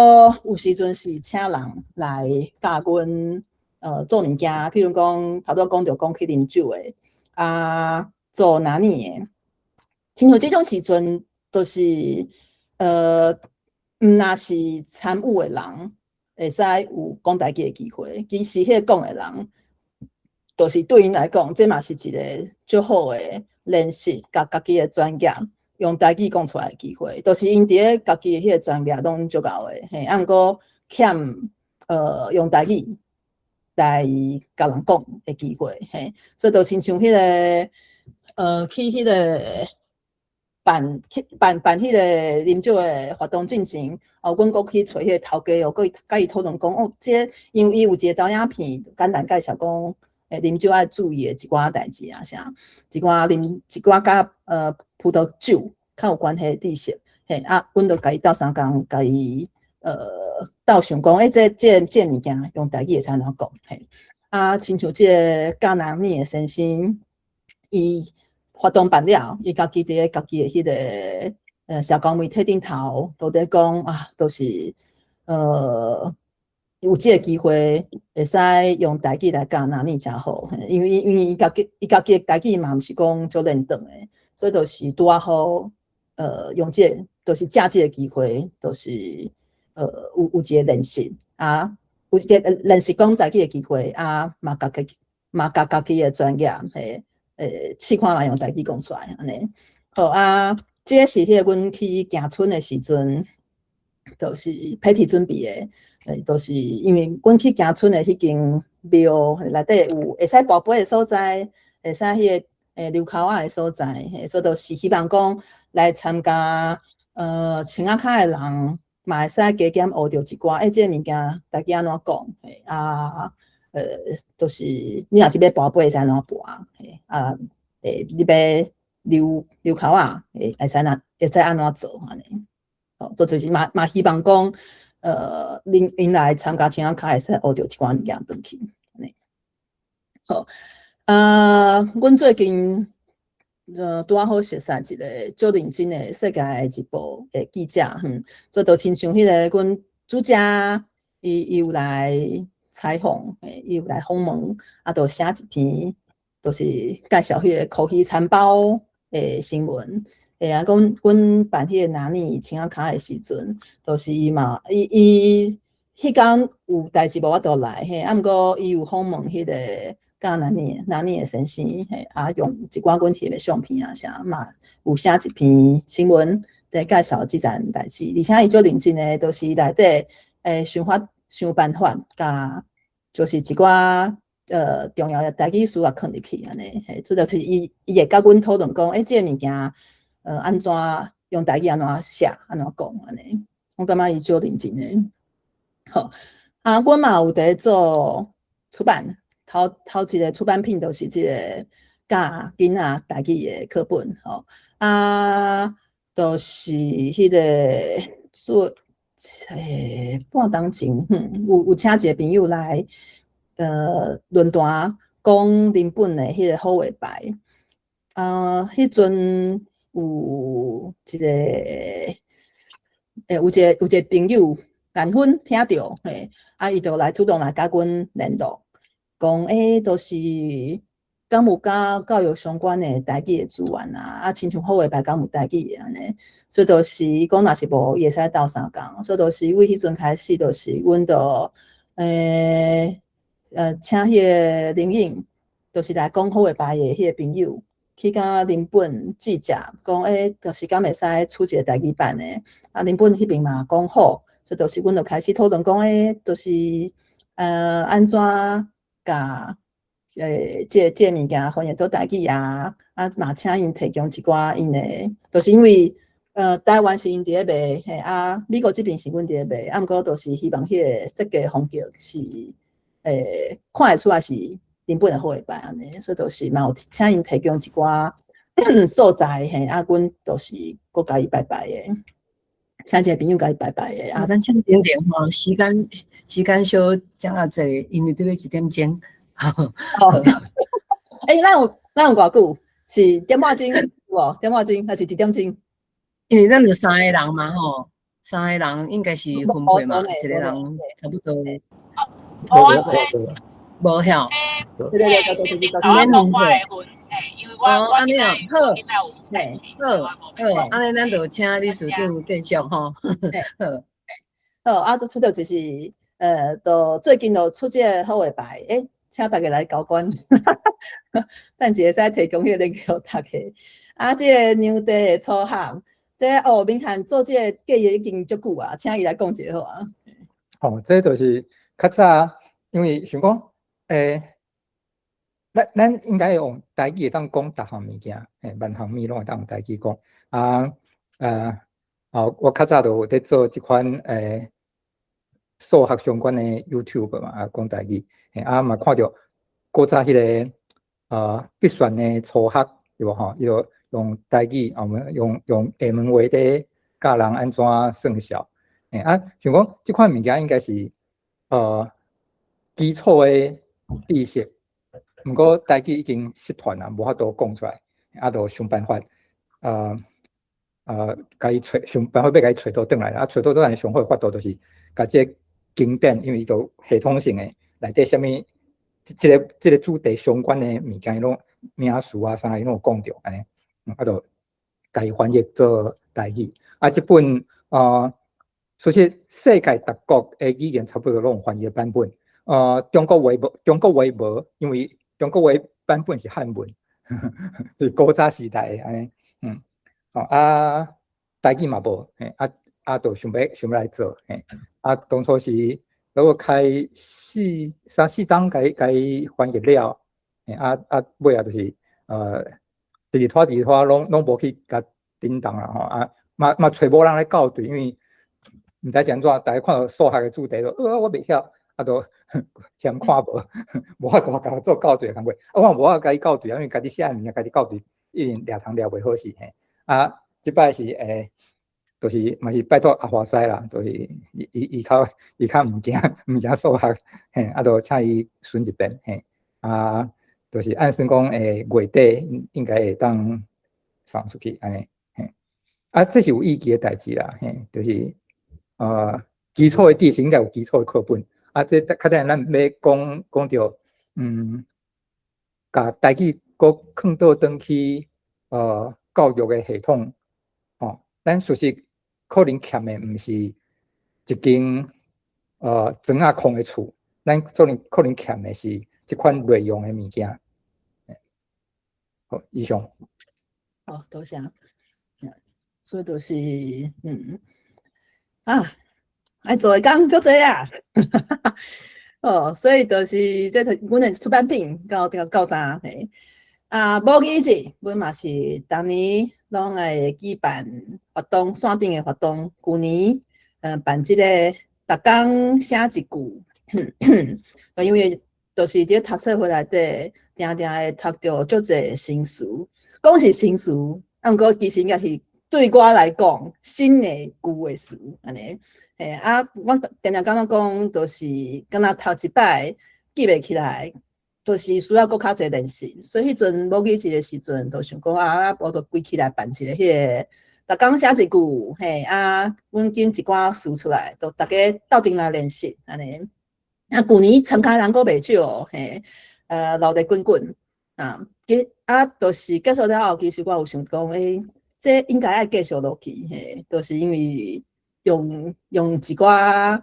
Speaker 2: 有時陣是請人來教阮做物件，譬如講頭拄仔講著講去啉酒的，啊，做拿捏的，親像這種時陣，就是毋若是參與的人會使有講台語的機會，其實彼個講的人，就是對𪜶來講，這嘛是一個足好的練習，共家己的專業用台語講出來的機會，就是𪜶佇咧家己的彼個專業攏足𠢕的，嘿，啊，毋過欠用台語來共人講的機會，嘿，所以就親像彼個去彼個辦彼個啉酒的活動進前，哦，阮閣去揣彼個頭家哦，閣共伊討論講，哦，這個因為伊有一個導影片，簡單介紹講，啉酒愛注意的一寡代誌啊啥，一寡啉一寡佮葡萄酒較有關係的知識，嘿，啊，阮就共伊鬥相共，共伊鬥想講，欸，這物件用台語會使按怎講，嘿，啊，親像這個教拿捏的先生，伊活動辦了，伊家己佇咧家己的彼個社交媒體頂頭，都佇咧講啊，都是有這個機會會使用台語來教拿捏誠好，因為伊家己的台語嘛毋是講足輪轉的，所以就是拄仔好，用這個，就是藉這個機會，就是有一個練習啊，有一個練習講台語的機會啊，嘛共家己的專業嘿，試看覓用台語講出來按呢。好啊，這個是彼個阮去行村的時陣，就是彼天準備的，就是因為阮去行村的彼間廟內底有會使跋杯的所在，會使彼個溜跤仔的所在，嘿，所以就是希望講來參加青仔跤的人，嘛會使加減學著一寡，欸，這個物件台語按怎講，嘿啊，就是你若是欲跋杯會使按怎跋，嘿啊，你欲溜溜跤仔，會使按怎做按呢？哦，所以就是嘛希望講，𪜶來參加青仔跤會使學著一寡物件轉去，按呢。好，啊，阮最近拄仔好熟似一個足認真的世界日報的記者，所以就親像彼個阮主持伊有來採訪，伊有來訪問，啊，就寫一篇，就是介紹彼個科技餐包的新聞。啊，講阮辦彼個拿捏青仔跤的時陣，就是伊嘛，伊伊彼工有代誌無法度來嘿，啊，毋過伊有訪問彼个教南尼南尼的先生嘿，啊，用一寡阮翕的相片啊啥嘛，有寫一篇新聞佇介紹這件代誌，而且伊足認真的，就是內底會想法想辦法，共就是一寡重要的台語詞也囥入去按呢，嘿，主要就是伊會佮阮討論講，欸，這个物件按怎用台語按怎寫，按怎講按呢，我感覺伊足認真的。好，啊，阮嘛有佇做出版，頭頭一个出版品就是這个教囡仔台語的課本，吼，啊，就是彼个做半冬前，有請一個朋友來論壇講林本的彼个好話牌，啊，彼陣有一個有一個朋友緣分聽著，嘿，啊，伊就來主動來佮阮聯絡，講欸，就是敢有佮教育相關的台語的資源啊，啊，親像好話牌敢有台語的按呢，所以就是伊講若是無，伊會使鬥相共，所以就是為彼陣開始，就是阮就請彼个林穎，就是來講好話牌的彼个朋友，去佮林本記者講，欸，就是敢會使出一个台語版的，啊，林本彼邊嘛講好，所以就是阮就開始討論講，欸，就是按怎共這个物件翻譯做台語啊，啊，嘛請𪜶提供一寡𪜶的，就是因為台灣是𪜶佇咧賣，嘿，啊，美國這邊是阮佇咧賣，啊，毋過就是希望彼個設計風格是看會出來是林本的好話牌按呢，所以就是嘛有請𪜶提供一寡素材，嘿，啊，阮就是閣共伊排排的，請一个朋友共伊排排的。
Speaker 1: 啊，咱請點點吼，時間小遮仔濟，因為拄欲一點鐘。
Speaker 2: 哦，欸，咱有偌久？是點半鐘無？點半鐘還是一點鐘？
Speaker 1: 因為咱有三個人嘛吼，三個人應該是分配嘛，一個人差不多。無曉。
Speaker 2: 對對對對對對，
Speaker 1: 免分配。哦，按呢哦，好，好，好，按呢咱就請理事長繼續吼。
Speaker 2: 好，啊，就出著就是，就最近就出這个好話牌，欸，請大家來交關，等一下會使提供彼個鏈接予大家。啊，這个娘地的初學，這個哦，明翰做這个計劃已經足久啊，請伊來講一下好啊。
Speaker 3: 哦，這就是較早，因為想講，欸，咱應該用台語會當講逐項物件，嘿，萬項物攏會當用台語講。啊，哦，我較早就有佇做這款數學相關的 YouTube 嘛，啊，講台語，嘿，啊嘛看著古早彼个筆算的初學，對無吼？伊就用台語，啊，我們用廈門話佇教人按怎算數，嘿，啊，想講這款物件應該是基礎的知識，毋過台語已經失傳啊，無法度講出來，啊，就想辦法，共伊揣，想辦法欲共伊揣倒轉來，啊，揣倒轉來上好的法度就是共這个經典，因為伊都系統性的內底啥物，這個主題相關的物件，伊攏名詞啊啥，伊攏有講著按呢，啊，就共伊翻譯做台語。啊，這本其實世界逐國的語言差不多攏有翻譯版本。中國話無，中國話無，因為中國話版本是漢文，是古早時代的按呢，哦啊，台語嘛無，嘿，啊啊，就想欲來做，嘿，啊，當初是如果開四三四冬共伊翻譯了，嘿，啊啊，尾仔就是直直拖直直拖，攏無去共叮當啦吼，啊，嘛揣無人來校對，因為毋知是按怎，逐家看著數學的主題就我袂曉，啊，就嫌看無，無法度共做校對的工課，啊，我無法度共伊校對啊，因為家己寫的物件家己校對，一定掠通掠袂好勢嘿。啊，這擺是就是嘛是拜託阿華師啦，就是伊較毋驚數學，嘿，啊，就請伊巡一遍，嘿，啊，就是按算講月底應該會當送出去按呢，嘿，啊，這是有意義的代誌啦，嘿，就是基礎的知識應該有基礎的課本，啊，這較等咱欲講講著，共台語閣囥倒轉去，教育的系統，吼，咱事實可能欠的毋是一間磚仔空的厝，咱可能欠的是這款內容的物件。好，以上。
Speaker 2: 好，多謝。所以就是，啊，愛做的工足濟啊。哦，所以就是這是阮的出版品到今嘿。啊，母語節，阮嘛是逐年攏會舉辦活動，線頂的活動。舊年，辦這個逐工寫一句，因為就是佇讀冊會內底，定定會讀著足濟新詞，講是新詞，啊，毋過其實應該是對我來講，新的舊的詞，按呢。嘿，啊，我定定感覺講，就是敢若頭一擺記袂起來，就是需要閣較濟練習。所以彼陣母語節的時陣，就想講啊，無就規起來辦一個彼個，逐工寫一句，嘿，啊，阮揀一寡詞出來，就逐家鬥陣來練習，按呢。啊，舊年參加人閣袂少，嘿，鬧熱滾滾，啊，其啊，就是結束了後，其實我有想講，欸，這應該愛繼續落去，嘿，就是因為用一寡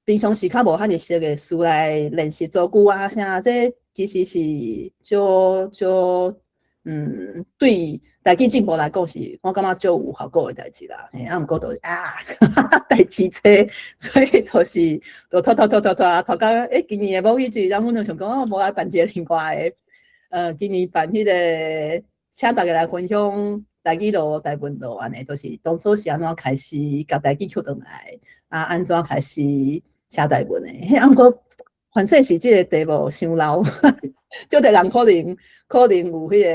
Speaker 2: 平常時較無遐爾熟的詞來練習造句啊，啥，這其實是足足，對台語進步來講是，我感覺足有效果的代誌啦。嘿，啊，毋過就啊，代誌濟，所以就是就拖拖拖拖拖拖到欸，今年的母語節，阮就想講，哦，無來辦一個另外的，今年辦彼個，請大家來分享台語路、台文路按呢，就是當初是按怎開始共台語抾轉來，啊，按怎開始寫台文的。嘿，啊，毋過凡勢是這個題目傷老，足濟人可能有彼個，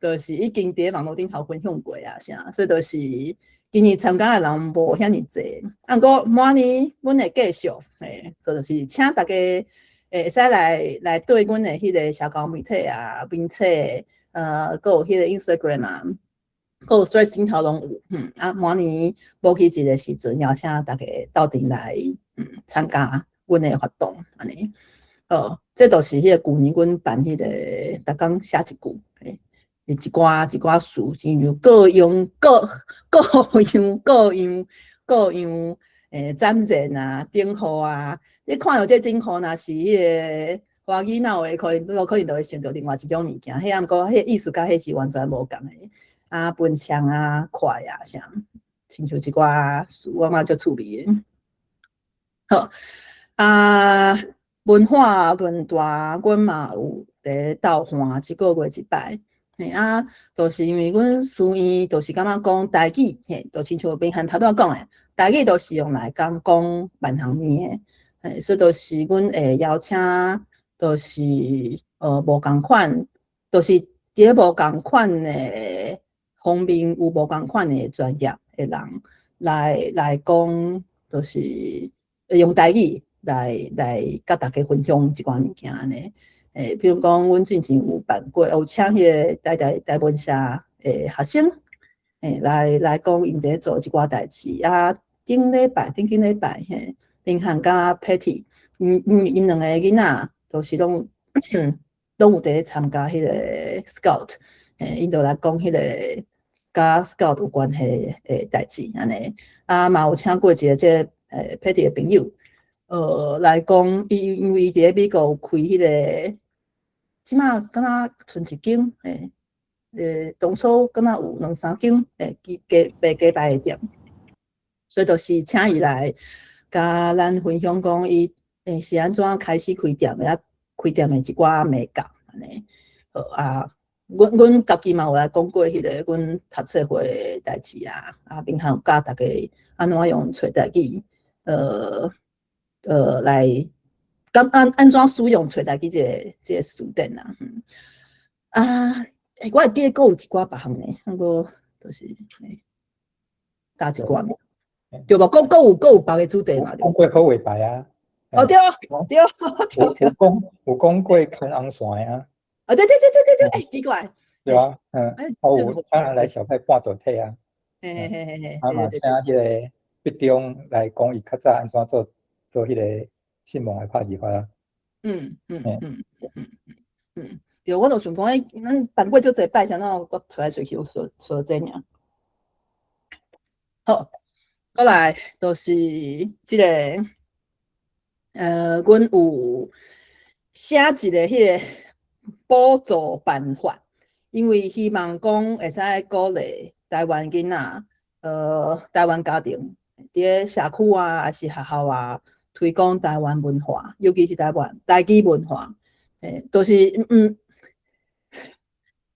Speaker 2: 就是已經佇網路頂頭分享過啊啥，所以就是今年參加的人無遐爾濟。啊，毋過明年阮會繼續，嘿，就是請大家會使來對阮的彼個社交媒體啊、面冊，閣有彼個 Instagram 啊，閣有 Threads 頂頭攏有，啊，明年母語節的時陣，邀請大家鬥陣來，參加阮的活動，按呢。好，這就是彼個舊年阮辦彼個逐工寫一句，嘿，一寡一寡詞，親像各樣各各樣各樣各樣，斬箭啊、頂雨啊，你看著這頂雨，若是彼個華語腦的，可能可能就會想著另外一種物件。彼啊，毋過彼個意思佮彼是完全無仝的。啊，分槍啊、快啊啥，親像一寡詞，我感覺足趣味的。好，啊，文化論壇，阮嘛有佇鬥換一個月一擺。嘿啊，就是因為阮書院就是感覺講台語，嘿，就親像明翰頭拄仔講的，台語都是用來講講萬項物的，嘿，所以就是阮會邀請，就是無仝款，就是佇咧無仝款的方面有無仝款的專業的人來講，就是用台語來佮大家分享一寡物件按呢。欸，比如講，阮進前有辦過，有請彼個台文社的學生，欸，來講𪜶佇咧做一寡代誌啊。頂禮拜、頂頂禮拜，嘿，林漢佮 Patty，𪜶兩個囡仔都是攏有佇咧參加彼個 Scout，欸，𪜶就來講彼個佮 Scout 有關係的代誌按呢。啊，嘛有請過一個這個Patty 的朋友，來講，伊因為佇咧美國有開彼個，這馬敢若賰一間，欸，當初敢若有兩三間，欸，雞賣雞排的店，所以就是請伊來佮咱分享講，伊是按怎開始開店的，啊，開店的一寡眉角按呢。好啊，阮家己嘛有來講過彼個阮讀冊會的代誌啊，啊，平常有教大家按怎用揣台語，來敢按怎使用揣台語這個詞典啊。啊，欸，我會記得閣有一寡別項呢，毋過就是欸，加一寡爾，對無？閣有別个主題嘛？
Speaker 3: 講過好話牌啊。
Speaker 2: 哦，對對。
Speaker 3: 有講過牽紅線啊。
Speaker 2: 哦，對對對對對對，欸，奇怪。
Speaker 3: 對啊，啊有請人來小派半導體啊。
Speaker 2: 嘿嘿嘿嘿嘿。
Speaker 3: 啊嘛請彼個畢中來講，伊較早按怎做彼個信望的拍字法啊。
Speaker 2: 對，我就想講，欸，咱辦過足濟擺，啥怎我揣來揣去，有說這爾。好，過來就是這個。阮有寫一個彼個補助辦法，因為希望講會使鼓勵台灣囡仔，台灣家庭佇咧社區啊，抑是學校啊，推廣台灣文化，尤其是台灣台語文化，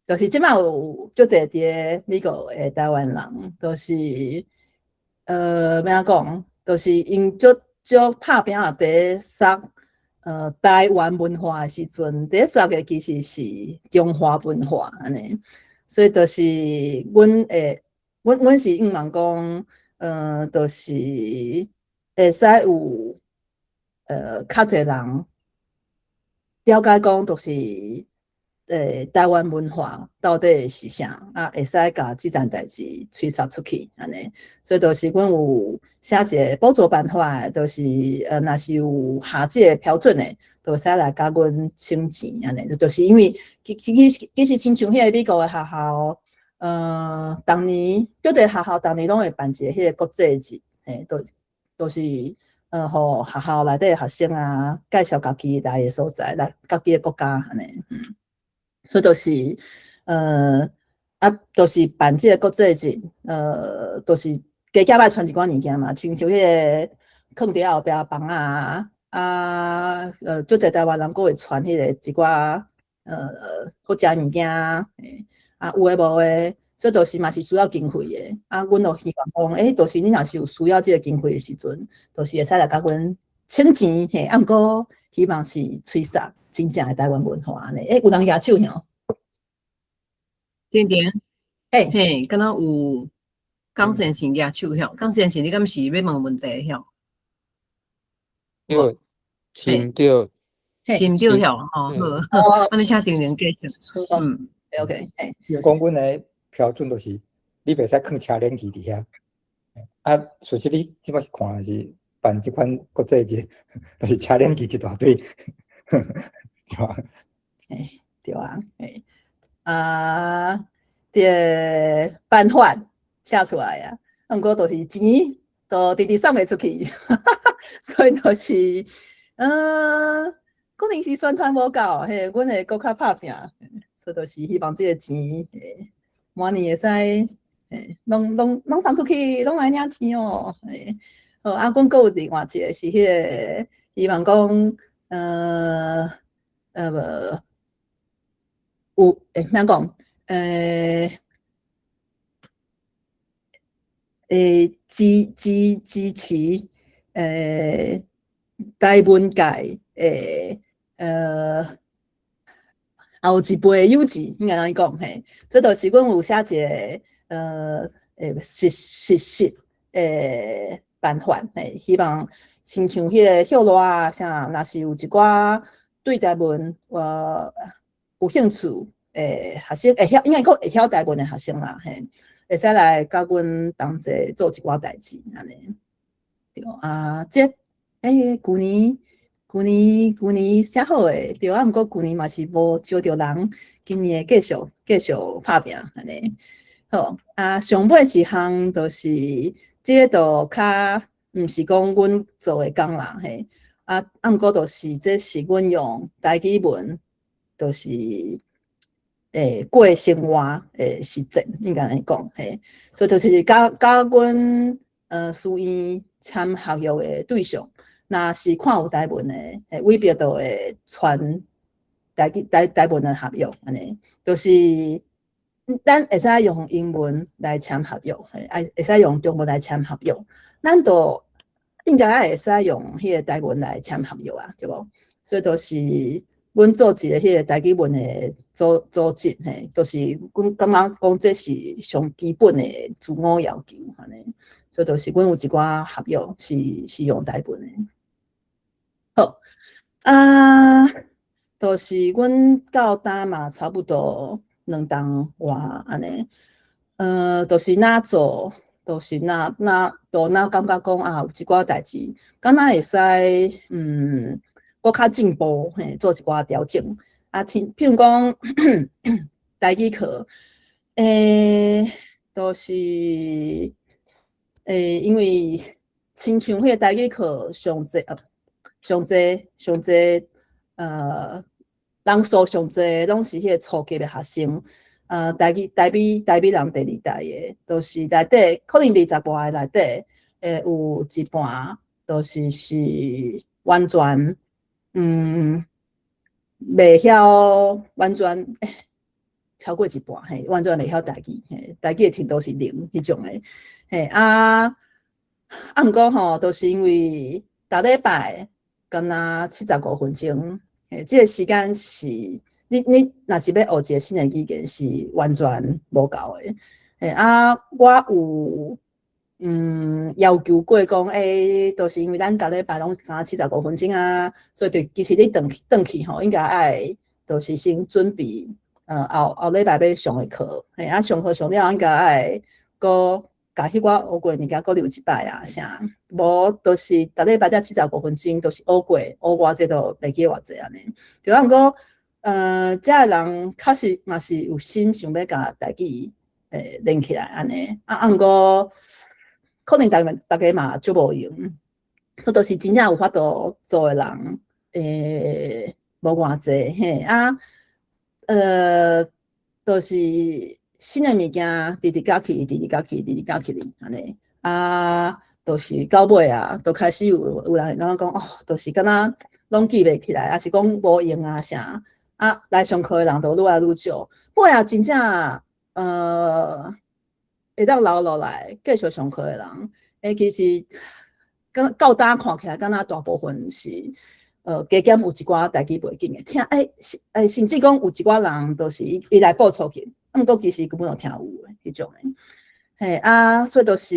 Speaker 2: 就是這擺有足濟佇咧美國的台灣人，就是欲按怎講，就是𪜶足足拍拚仔佇咧殺台灣文化的時陣，佇咧殺的其實是中華文化按呢，所以就是阮是向望講，就是會使有較濟人了解講，就是台灣文化到底是啥，啊，會使共這件代誌吹殺出去按呢，所以就是阮有寫一個補助辦法，就是若是有合這個標準的，就會使來共阮請錢按呢，就是因為其實親像彼個美國的學校，逐年足濟學校逐年攏會辦一個彼個國際日，嘿，都是予學校內底的學生啊，介紹家己來的所在，來家己的國家按呢，所以就是啊，就是辦這個國際日，就是加減愛傳一寡物件嘛，親像彼個囥佇後壁房仔啊，足濟台灣人閣會傳彼個一寡好食物件，啊，有的無的，所以就是嘛是需要經費的。啊，阮就希望講，就是你若是有需要這個經費的時陣，就是會使來共阮請錢，嘿，啊，毋過希望是吹殺真正的台灣文化按呢。有人舉手吼？
Speaker 1: 丁丁，
Speaker 2: 嘿，
Speaker 1: 嘿，敢若有江先生舉手吼？江先生，你敢是欲問問題吼？
Speaker 6: 對，請對，
Speaker 1: 請對吼，吼，好，按呢請丁丁繼續。
Speaker 2: OK，嘿。
Speaker 3: 因為講阮的標準就是，你袂使囥車輪機佇遐。啊，事實你這擺看是辦這款國際節，就是車輪機一大堆，對吧？
Speaker 2: 嘿，對啊，嘿，啊，這個辦法寫出來啊，啊，毋過就是錢都直直送袂出去，所以就是，可能是宣傳無夠，嘿，阮會閣較拍拚，所以就是希望這個錢，嘿，明年會使，嘿，攏送出去，攏來領錢哦，嘿，好，啊，阮閣有另外一個是彼個，希望講，無，有，欸，欲按怎講，支持，台文界的，後一輩友誼，應該按呢講嘿，這就是阮有寫一個，實習的辦法，嘿，希望親像彼個歇熱啊啥，若是有一寡對台文有興趣的學生，會曉應該講會曉台文的學生啦，嘿，會使來佮阮同齊做一寡代誌按呢。對啊，這舊年寫好的，對啊，毋過舊年嘛是無招著人，今年會繼續拍拚按呢。好，啊，上尾一項就是，這個就較毋是講阮做的工啦，嘿，啊，毋過就是這是阮用台語文，就是過生活的實踐，應該按呢講，嘿，所以就是佮阮書院簽合約的對象，若是看有台文的，嘿，委別就會傳台語台文的合約，按呢，就是咱會使用英文來簽合約，嘿，啊，會使用中文來簽合約，咱就應該也會使用彼個台文來簽合約啊，對無？所以就是阮做一個彼個台語文的組織，嘿，就是阮感覺講這是上基本的自我要求，按呢。所以就是阮有一寡合約是用台文的。好，啊，就是阮到今嘛差不多2冬外按呢，就是若做，就是若若都若感覺講啊，有一寡代誌，敢若會使，閣較進步，嘿，做一寡調整。啊，親，譬如講台語課，就是，因為親像彼個台語課上濟啊，上濟上濟人數上濟，攏是彼個初級的學生。台語人第二代的，就是內底可能二十外个內底，會有一半，就是完全袂曉完全，超過一半，嘿，完全袂曉台語，嘿，台語的程度是零彼種的，嘿啊啊，毋過吼，就是因為逐禮拜敢若75分鐘，嘿，這個時間是你若是欲學一個新的語言是完全無夠的，嘿啊，我有要求過講，就是因為咱逐禮拜攏敢若75分鐘啊，所以就其實你轉去轉去吼，應該愛就是先準備，後後禮拜欲上的課，嘿啊，上課上了應該愛閣共彼寡學過的物件閣溜一擺啊啥，無就是逐禮拜才七十五分鐘，就是學過學偌濟就袂記偌濟按呢。對啊，毋過，遮的人確實嘛是有心想欲共台語連起來按呢，啊，毋過可能逐家嘛足無閒，所以就是真正有法度做的人，無偌濟嘿啊，就是新的物件直直加起，直直加起，直直加起按呢，啊，就是到尾啊，就開始有人會感覺講，哦，就是敢若攏記袂起來，抑是講無閒啊啥，啊，來上課的人就愈來愈少，尾啊真正會當留落來繼續上課的人，其實敢到今看起來，敢若大部分是加減有一寡台語背景的，聽甚至講有一寡人就是伊來報初級，啊，毋過其實根本就聽有的彼種的，嘿啊，所以就是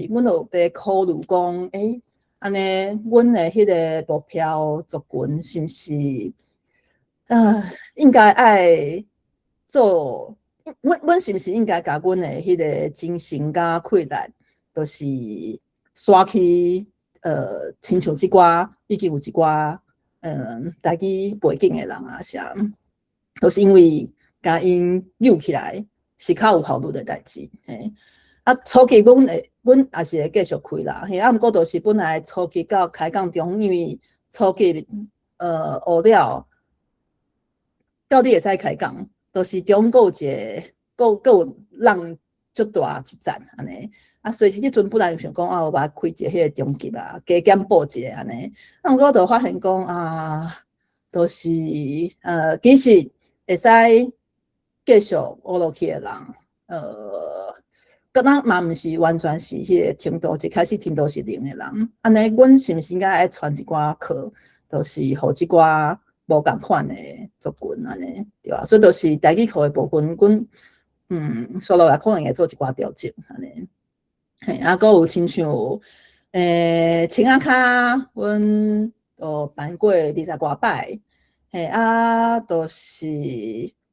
Speaker 2: 阮就佇考慮講，按呢，阮的彼個目標族群是毋是應該愛做？阮是毋是應該共阮的彼個精神佮氣力，就是徙去親像這寡已經有一寡台語背景的人啊啥，都是因為共𪜶扭起來是較有效率的代誌，嘿。啊，初級阮也是會繼續開啦，嘿，啊，毋過就是本來初級到開講中，因為初級學了，到你會使開講，就是中閣有一個，閣有落足大一層按呢。啊，所以彼陣本來想講啊，我欲開一個彼個中級啊，加減報一個按呢。啊，毋過就發現講啊，就是其實會使繼續學落去的人，敢若嘛毋是完全是彼個程度，一開始程度是零的人。按呢，阮是毋是應該愛傳一寡課，就是予這寡無仝款的族群按呢，對啊？所以就是台語課的部分，阮紲落來可能會做一寡調整按呢。嘿，啊，閣有親像青仔跤，阮都辦過二十外擺，嘿啊，就是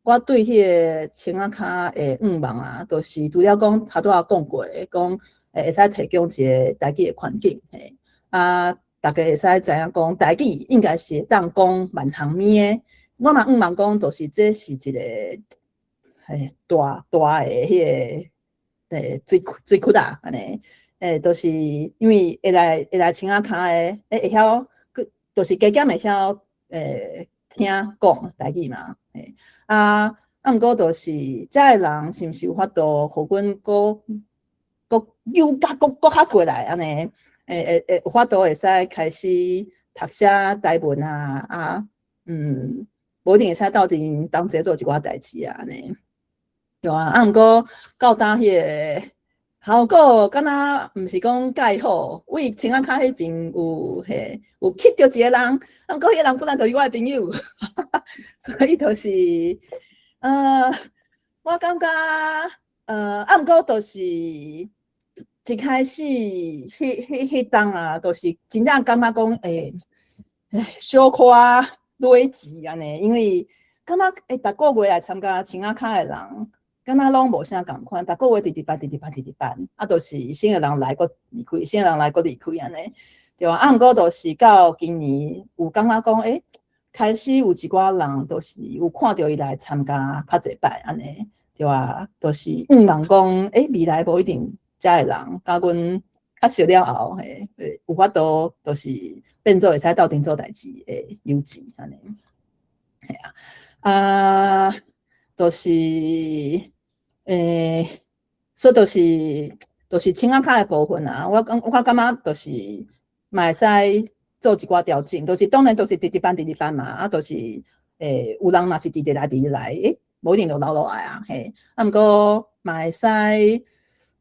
Speaker 2: 我對彼個青仔跤的願望啊，就是除了講頭拄仔講過的，講會使提供一個台語的環境，嘿，啊，逐家會使知影講台語應該是會當講萬項物的。我嘛願望講，就是這是一個嘿大大的彼個水窟啊，按呢，就是因為會來青仔跤的，會曉，就是加減會曉聽講台語嘛，嘿，啊，毋過就是遮的人是毋是有法度予阮閣閣扭較閣閣較過來按呢？會有法度會使開始讀寫台文啊，啊，無一定會使鬥陣同齊做一寡代誌啊，按呢。對啊，啊，毋過到今彼個效果敢若毋是講蓋好，位青仔跤彼邊有嘿有吸著一個人，啊，毋過彼個人本來就是我的朋友，所以就是，我感覺，啊，毋過就是一開始彼當啊，就是真正感覺講，小可累錢按呢，因為感覺逐個月來參加青仔跤的人，敢若攏無啥仝款，逐個月直直辦，直直辦，直直辦，啊，就是新的人來閣離開，新的人來閣離開按呢，對啊，啊，毋過就是到今年有感覺講，開始有一寡人，就是有看著伊來參加較濟擺按呢，對啊，就是向望講，未來無一定遮的人，佮阮較較熟了後，嘿，有法度就是變做會使鬥陣做代誌的優勢按呢。嘿啊，啊，就是，所以就是穿仔跤的部分啊，我感覺就是嘛會使做一寡調整，就是當然都是直直辦直直辦嘛，啊，就是有人若是直直來直直來，無一定就留落來啊，嘿，啊，毋過嘛會使，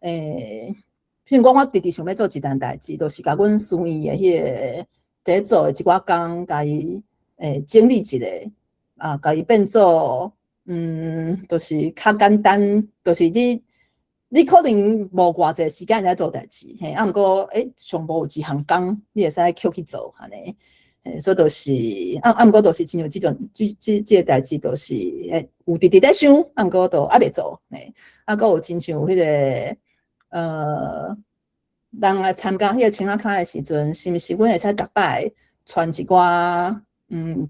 Speaker 2: 譬如講我直直想欲做一件代誌，就是共阮書院的彼个佇咧做的一寡工，共伊整理一下，啊，共伊變做，就是較簡單，就是你可能無偌濟時間來做代誌，嘿，啊，毋過上無有一項工，你會使抾去做按呢，嘿，所以就是，啊，毋過就是親像這種這個代誌，就是有直直咧想，啊，毋過都猶未做，嘿，啊，閣有親像彼个，人來參加彼個穿仔跤的時陣，是毋是阮會使逐擺傳一寡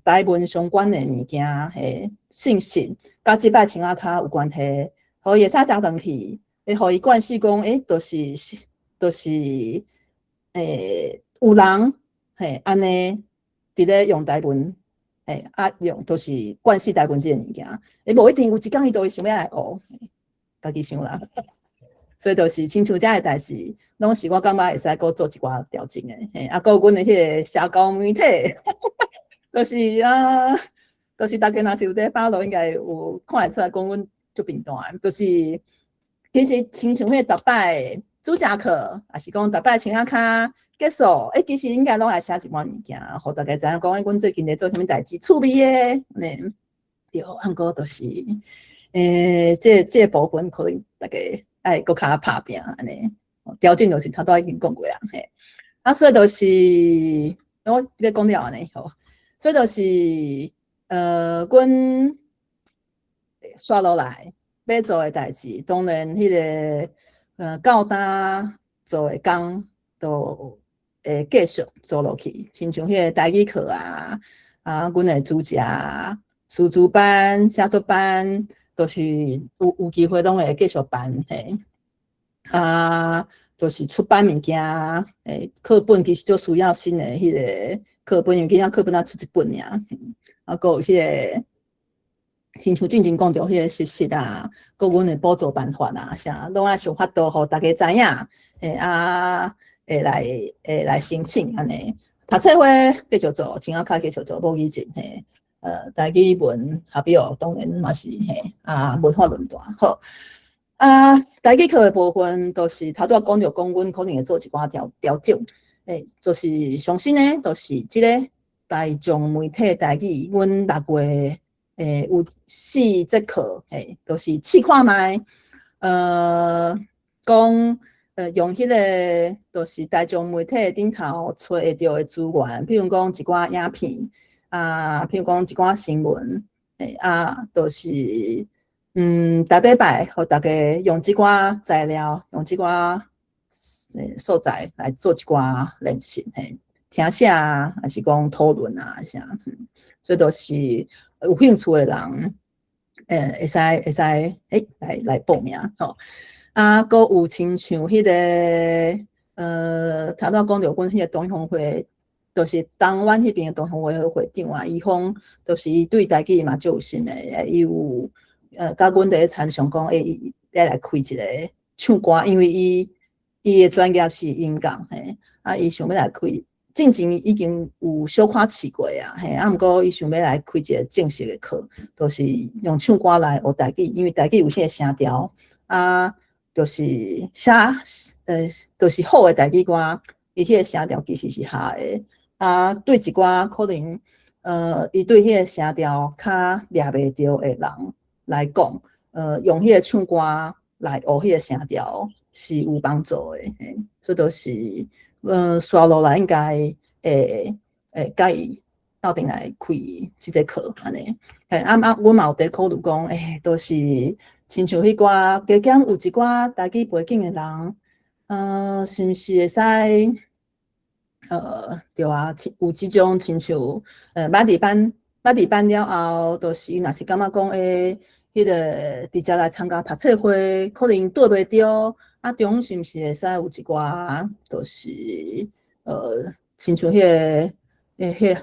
Speaker 2: 台文相關的物件，嘿，信息，佮這擺穿仔跤有關係，予伊會使查轉去，會予伊慣勢講，就是有人嘿按呢佇咧用台文，嘿，啊用就是慣勢台文這个物件，無一定有一工伊就會想欲來學，家己想啦。所以就是親像這个代誌，攏是我感覺會使閣做一寡調整的，嘿，啊，閣有阮的彼個社交媒體，就是啊，就是大家若是有佇 follow，應該有看會出來講阮足貧惰，就是其實親像彼個逐擺主講課，抑是講逐擺穿仔跤結束，其實應該攏愛寫一寡物件，予大家知影講，阮最近咧做啥物代誌，趣味的，呢，對，啊，毋過就是，這個部分可能大家愛閣較拍拚按呢，調整就是頭拄已經講過啊，嘿，啊，所以就是，我欲講了按呢吼，所以就是，阮煞落來欲做的代誌，當然彼个，到今做的工都會繼續做落去，親像彼个台語課啊，啊，阮的主持啊，師資班、寫作班，都是有機會攏會繼續辦，嘿，啊，就是出版物件，課本其實足需要新的彼个課本，因為囡仔課本才出一本爾，啊，閣有彼个，親像進前講著彼個實習啊，閣阮的補助辦法啊，啥攏愛想法度予大家知影，啊，會來申請按呢。讀冊會繼續做，穿仔跤繼續做，無以前嘿。台語文學表當然嘛是嘿，啊，文化論壇好。啊，台語課的部分，就是頭拄仔講著講，阮可能會做一寡調整，就是上新的，就是這个大眾媒體台語，阮6月有四節課，嘿，就是試看覓，講用彼个就是大眾媒體頂頭揣會著的資源，比如講一寡影片，啊，譬如講一寡新聞，啊，就是，逐禮拜予大家用這寡材料，用這寡素材來做一寡練習，嘿，聽寫啊，抑是講討論啊啥，所以就是有興趣的人，會使來報名吼。啊，閣有親像彼个，頭拄仔講著阮彼個同鄉會。就是東灣彼邊的同鄉會會長啊，伊講就是伊對台語嘛足有心的，伊有佮阮佇咧參詳講，伊欲來開一个唱歌，因為伊的專業是音樂，嘿，啊，伊想欲來開，進前已經有小可試過啊，嘿，啊，毋過伊想欲來開一個正式的課，就是用唱歌來學台語，因為台語有彼个聲調，啊，就是寫，就是好的台語歌，伊彼個聲調其實是合的。啊，對一寡可能，伊對彼个聲調較掠袂著的人來講，用彼个唱歌來學彼个聲調是有幫助的，嘿，所以就是，煞落來應該會佮伊鬥陣來開這節課按呢。嘿，啊啊，阮嘛有佇考慮講，就是親像彼寡加減有一寡台語背景的人，是毋是會使？對啊，有這種親像，捌佇班，捌佇班了後，就是伊若是感覺講，彼个直接來參加讀冊會，可能對袂著，啊，中是毋是會使有一寡，就是親像彼個彼個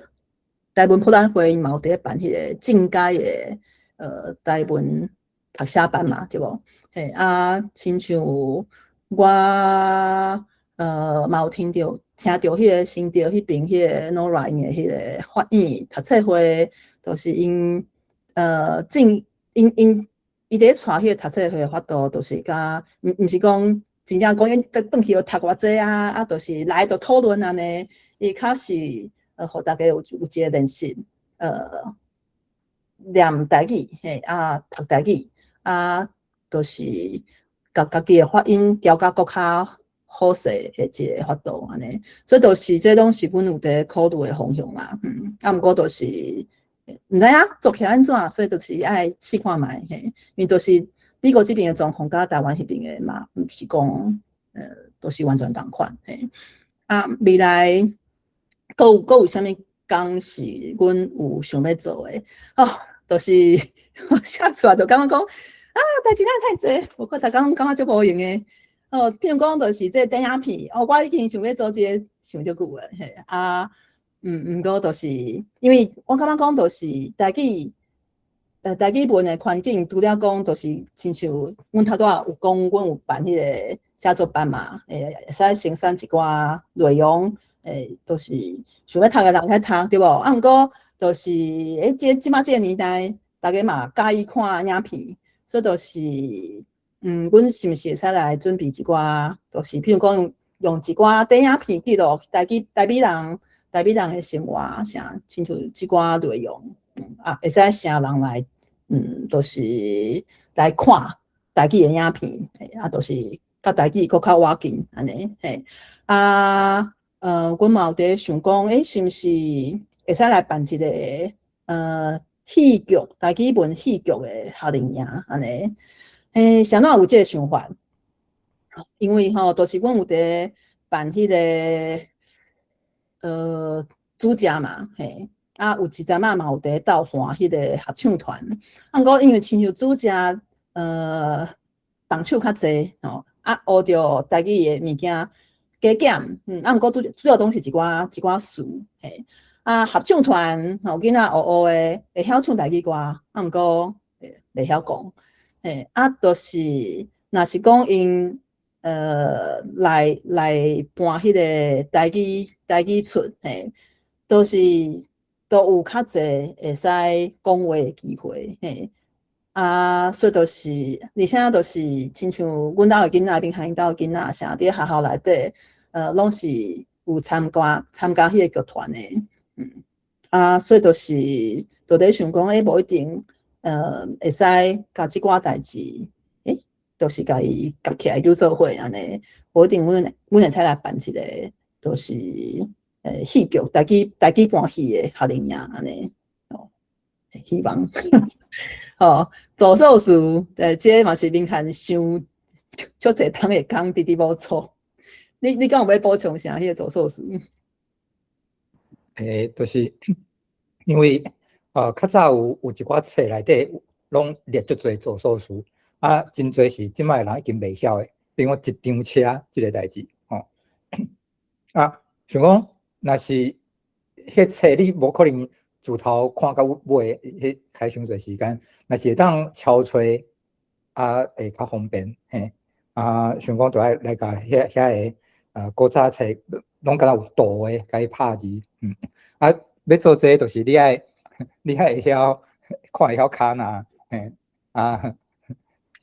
Speaker 2: 台文博覽會，嘛有佇咧辦彼個進階的台文讀寫班嘛，對無？嘿，啊，親像我嘛有聽著彼個新竹彼邊彼個 Nora 𪜶的彼個法院讀冊會，就是𪜶進𪜶𪜶伊佇咧帶彼個讀冊會的法度，就是較毋是講真正講𪜶轉去就讀偌濟啊，啊，就是來就討論按呢，伊較是予大家有一個練習，念台語，嘿，啊，讀台語，啊，就是共家己的發音調較閣較好勢的一個法度按呢，所以就是這攏是阮有佇考慮的方向啦，啊，毋過就是毋知影做起來按怎，所以就是愛試看覓，嘿，因為就是美國這邊的狀況佮台灣彼邊的嘛，毋是講都是完全仝款，嘿，啊，未來閣有啥物工是阮有想欲做的？哦，就是我寫出來就感覺講啊，代誌哪太濟，無過逐工感覺足無閒的。哦，譬如講，就是這個電影片，哦，我已經想欲做這個想足久的，嘿，啊，毋過就是因為我感覺講就是台語文的環境，除了講就是親像阮頭拄仔有講，阮有辦彼個寫作班嘛，會使生產一寡內容，就是想欲讀的人會使讀，對無？啊，毋過就是這這馬這個年代，大家嘛佮意看影片，所以就是，阮是毋是會使來準備一寡，就是譬如講用一寡短影片記錄台語台美人的生活，啥親像這寡內容，啊，會使請人來，就是來看台語的影片，啊，就是佮台語閣較倚近按呢，嘿，啊，阮嘛有佇想講，是毋是會使來辦一個戲劇台語文戲劇的夏令營按呢？啥怎有這個想法？因為吼，就是阮有佇辦彼個主食嘛，嘿，啊，有一陣仔嘛有佇鬥換彼個合唱團。啊，毋過因為親像主食動手較濟吼，啊，學著台語的物件加減，啊，毋過主要攏是一寡詞，嘿，啊，合唱團吼，囡仔學學的會曉唱台語歌，啊，毋過袂曉講。嘿，啊，就是若是講𪜶來搬彼個台語出，嘿，都是都有較濟會使講話的機會，嘿，啊，所以就是，而且就是親像阮兜的囡仔，面漢𪜶兜的囡仔，啥佇學校內底，攏是有參加彼個劇團的，啊，所以就是就佇想講，無一定會使共這寡代誌，就是共伊夾起來攏做伙按呢，無一定阮會使來辦一個，就是戲劇台語搬戲的夏令營按呢，哦，希望，吼，助數詞，這個嘛是明翰想足濟冬的工，直直無做。你敢有欲補充啥？彼個助數詞？
Speaker 3: 就是因為較早有一寡冊內底攏列足濟助數詞，啊，真濟是這擺的人已經袂曉的，比如講一張車這個代誌，吼，啊，想講若是彼冊你無可能自頭看到尾，彼開傷濟時間，若是會當抄揣，啊，會較方便，嘿，啊，想講就愛來共遐個古早冊攏敢若有圖的，共伊拍字，啊，欲做這個就是你愛會曉看會曉卡那，嘿，啊，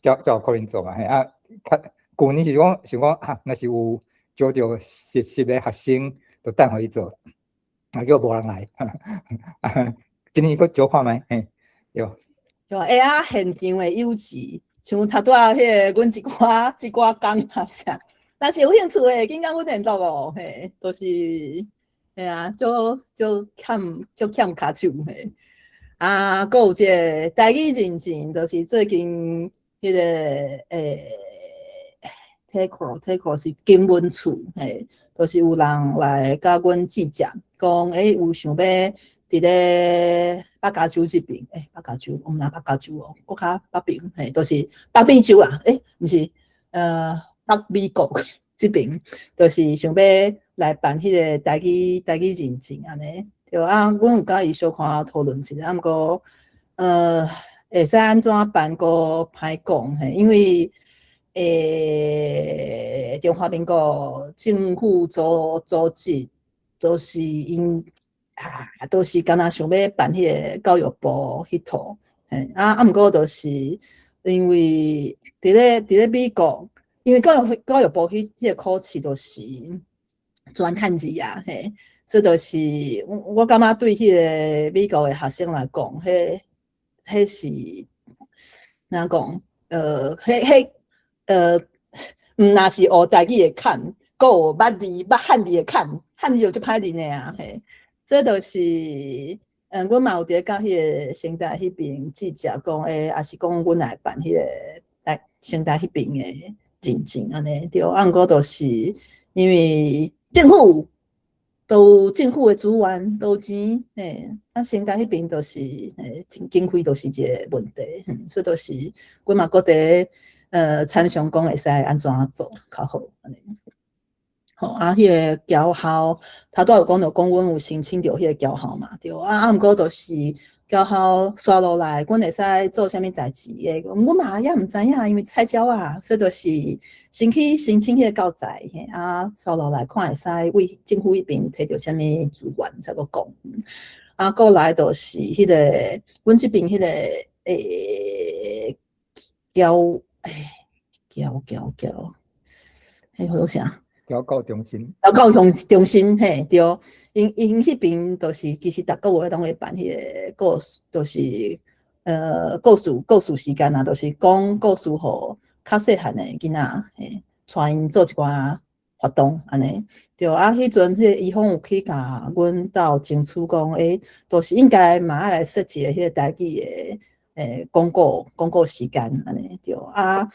Speaker 3: 才有可能做嘛，嘿，啊，較舊年是講想講啊，若是有招著實習的學生，就等予伊做，啊，結果無人來，啊，今年閣招看覓，嘿，對。
Speaker 2: 對，啊，現場的友誼，像頭拄仔彼個，阮一寡工啊啥，若是有興趣的，緊共阮聯絡哦，嘿，就是，嘿啊，足欠跤手嘿。啊，閣有這個台語認證，就是最近彼個TACRO，TACRO 是經文處，嘿，就是有人來佮阮接觸，講有想欲佇咧北加州這邊，北加州，毋若北加州哦，閣較北邊，嘿，就是北美洲啊，毋是，北美國這邊，就是想欲來辦彼个台語認證按呢。對啊，阮有佮伊小可討論一下，啊，毋過，會使按怎辦閣歹講嘿，因為，中華民國政府組織，都是𪜶啊，都是敢若想欲辦彼个教育部彼套，嘿，啊，毋過就是因為佇咧美國，因為教育部彼個考試都是全漢字啊，嘿，所以就是我感覺對彼个美國的學生來講，彼是按怎講？彼毋若是學台語會坎，閣有捌字捌漢字會坎，漢字就足歹認的啊，嘿，這就是，阮嘛有佇咧佮彼个成大彼邊直接講，抑是講阮來辦彼个來成大彼邊的認證按呢，對，啊，毋過就是因為政府都有政府的資源，都有錢，嘿，啊，成大彼邊就是，經費就是一个問題，所以就是阮嘛閣佇參詳講會使按怎做較好按呢。吼，啊，彼个僑校，頭拄仔有講著講阮有申請著彼个僑校嘛，對，啊，毋過就是僑校紲落來，阮會使做啥物代誌？阮嘛也毋知影，因為菜鳥仔，所以就是先去申請彼个教材，嘿，啊，紲落來看會使為政府彼邊提著啥物資源，才閣講。啊，過來就是彼个，阮這邊彼个僑，僑，彼號啥？
Speaker 3: 僑教中心。
Speaker 2: 僑教中心，嘿，對，𪜶彼邊就是其實逐個月攏會辦彼个故事，就是故事時間啊，就是講故事予較細漢的囡仔，嘿，帶𪜶做一寡活動按呢。對，啊，彼陣彼個醫方有去共阮鬥爭取講，就是應該嘛愛來設一个彼个台語的廣告時間按呢，對，啊，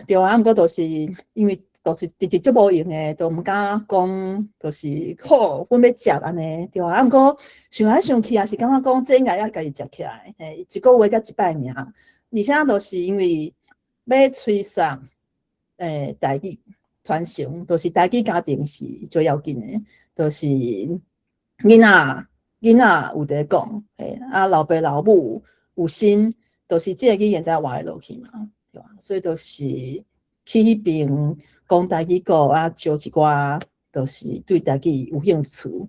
Speaker 2: 對啊，毋過就是因為就是直直足無閒的，都毋敢講，就是好，阮欲接按呢，對啊，毋過想來想去也是感覺講，這應該愛家己接起來，嘿，一個月才一擺爾，而且就是因為欲催送台語傳承，就是台語家庭是最要緊的，就是囡仔有佇講，嘿，啊，老爸老母有心，就是這個語言才活會落去嘛，對吧？所以就是去彼邊講台語課啊，招一寡就是對台語有興趣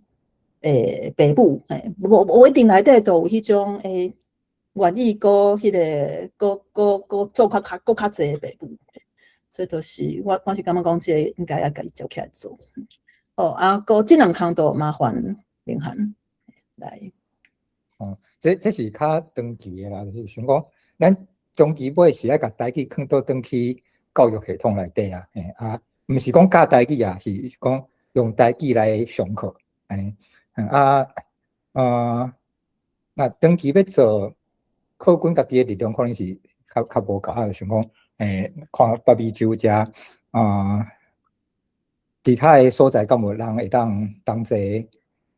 Speaker 2: 的爸母，嘿，無一定內底都有彼種願意閣彼个閣做較閣較濟的爸母，所以就是我是感覺講這个應該愛家己接起來做。哦，啊，閣這兩項都麻煩明涵來。
Speaker 3: 哦，這是較長期的啦，就是想講，咱長期尾是愛共台語囥倒轉去教育系統內底啊，嘿啊，毋是講教台語啊，是講用台語來上課，按呢，啊，那長期欲做，靠阮家己的力量可能是較無夠，啊，就想講，看北美洲遮啊，其他的所在敢有人會當同齊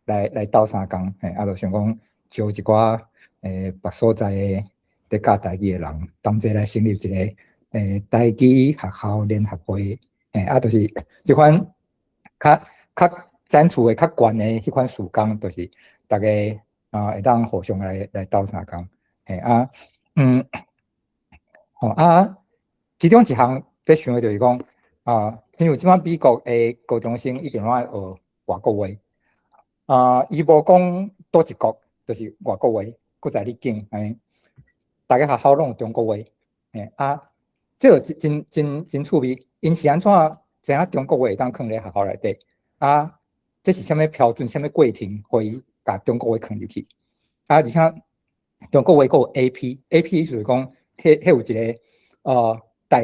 Speaker 3: 來鬥相共，嘿，啊，就想講招一寡別所在的佇教台語的人，同齊來成立一個台語學校聯合會，嘿，啊，就是這款較產出的較懸的彼款事工，就是逐家啊會當互相來鬥相共，嘿啊，吼啊，其中一項佇想的就是講啊，因為這擺美國的高中生一定攏愛學外國話，啊，伊無講佗一國，就是外國話，閣在咧揀，按呢，逐个學校攏有中國話，嘿啊，這個真真真趣味，𪜶是按怎知影中國話會當囥咧學校內底？啊，這是啥物標準？啥物過程，予伊共中國話囥入去？啊，而且中國話閣有 AP，AP 意思是講，彼有一個大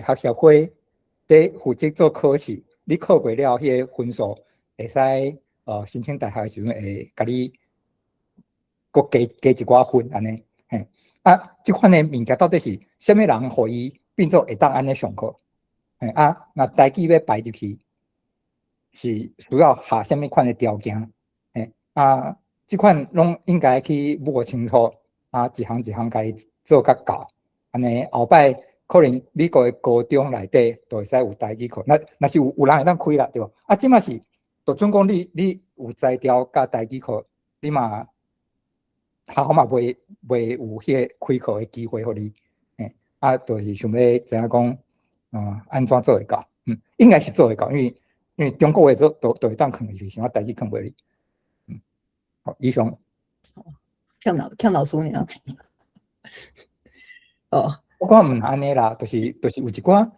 Speaker 3: 學協會佇負責做考試，你考過了，彼个分數會使申請大學的時陣會共你閣加一寡分按呢，嘿，啊，這款的物件到底是啥物人予伊變做會當按呢上課？嘿啊，若台語欲排入去，是需要下啥物款的條件？啊，這款攏應該去摸清楚，啊，一項一項共伊做較到，按呢後擺可能美國的高中內底就會使有台語課，若是有人會當開啦，對無？啊，這馬是，就準講你有才調教台語課，你嘛學校嘛袂有彼個開課的機會予你，嘿，啊，就是想欲知影講，按怎做會到？應該是做會到，因為中國話都會當囥入去，啥物台語囥袂入。好，以上。
Speaker 2: 欠老師爾。哦，
Speaker 3: 我感覺毋按呢啦，就是有一寡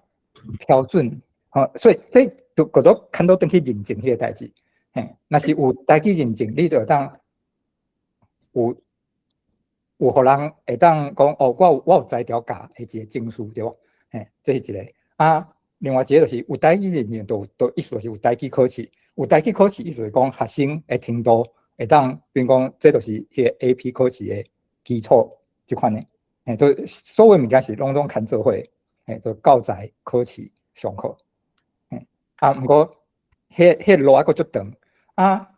Speaker 3: 標準，吼，所以這就閣都牽倒轉去認證彼個代誌，嘿，若是有台語認證，你就會當有予人會當講，哦，我有才調教的一個證書，對無？嘿，這是一個。啊，另外一個就是有台語認證，就意思就是有台語考試，有台語考試意思是講學生的程度會當，比如講，這就是彼個 AP 考試的基礎，這款的，嘿，都所有物件是攏總牽做伙，嘿，就教材考試上課，嘿，啊，毋過，彼路猶閣足長，啊，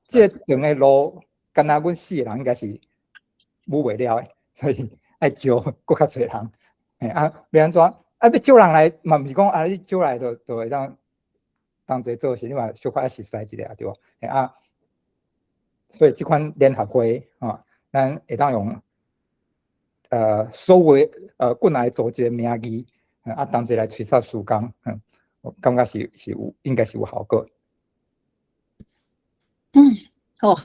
Speaker 3: 這個長的路，敢若阮四個人應該是舞袂了的，所以愛招閣較濟人，嘿，啊，欲按怎？啊，欲招人來嘛，毋是講啊，你招來就會當同齊做事，你嘛小可愛熟似一下對無？嘿啊，所以這款聯合會吼，咱會當用所有國內組織的名義，啊，同齊來催促時工，我感覺是有，應該是有效果。
Speaker 2: 嗯，好。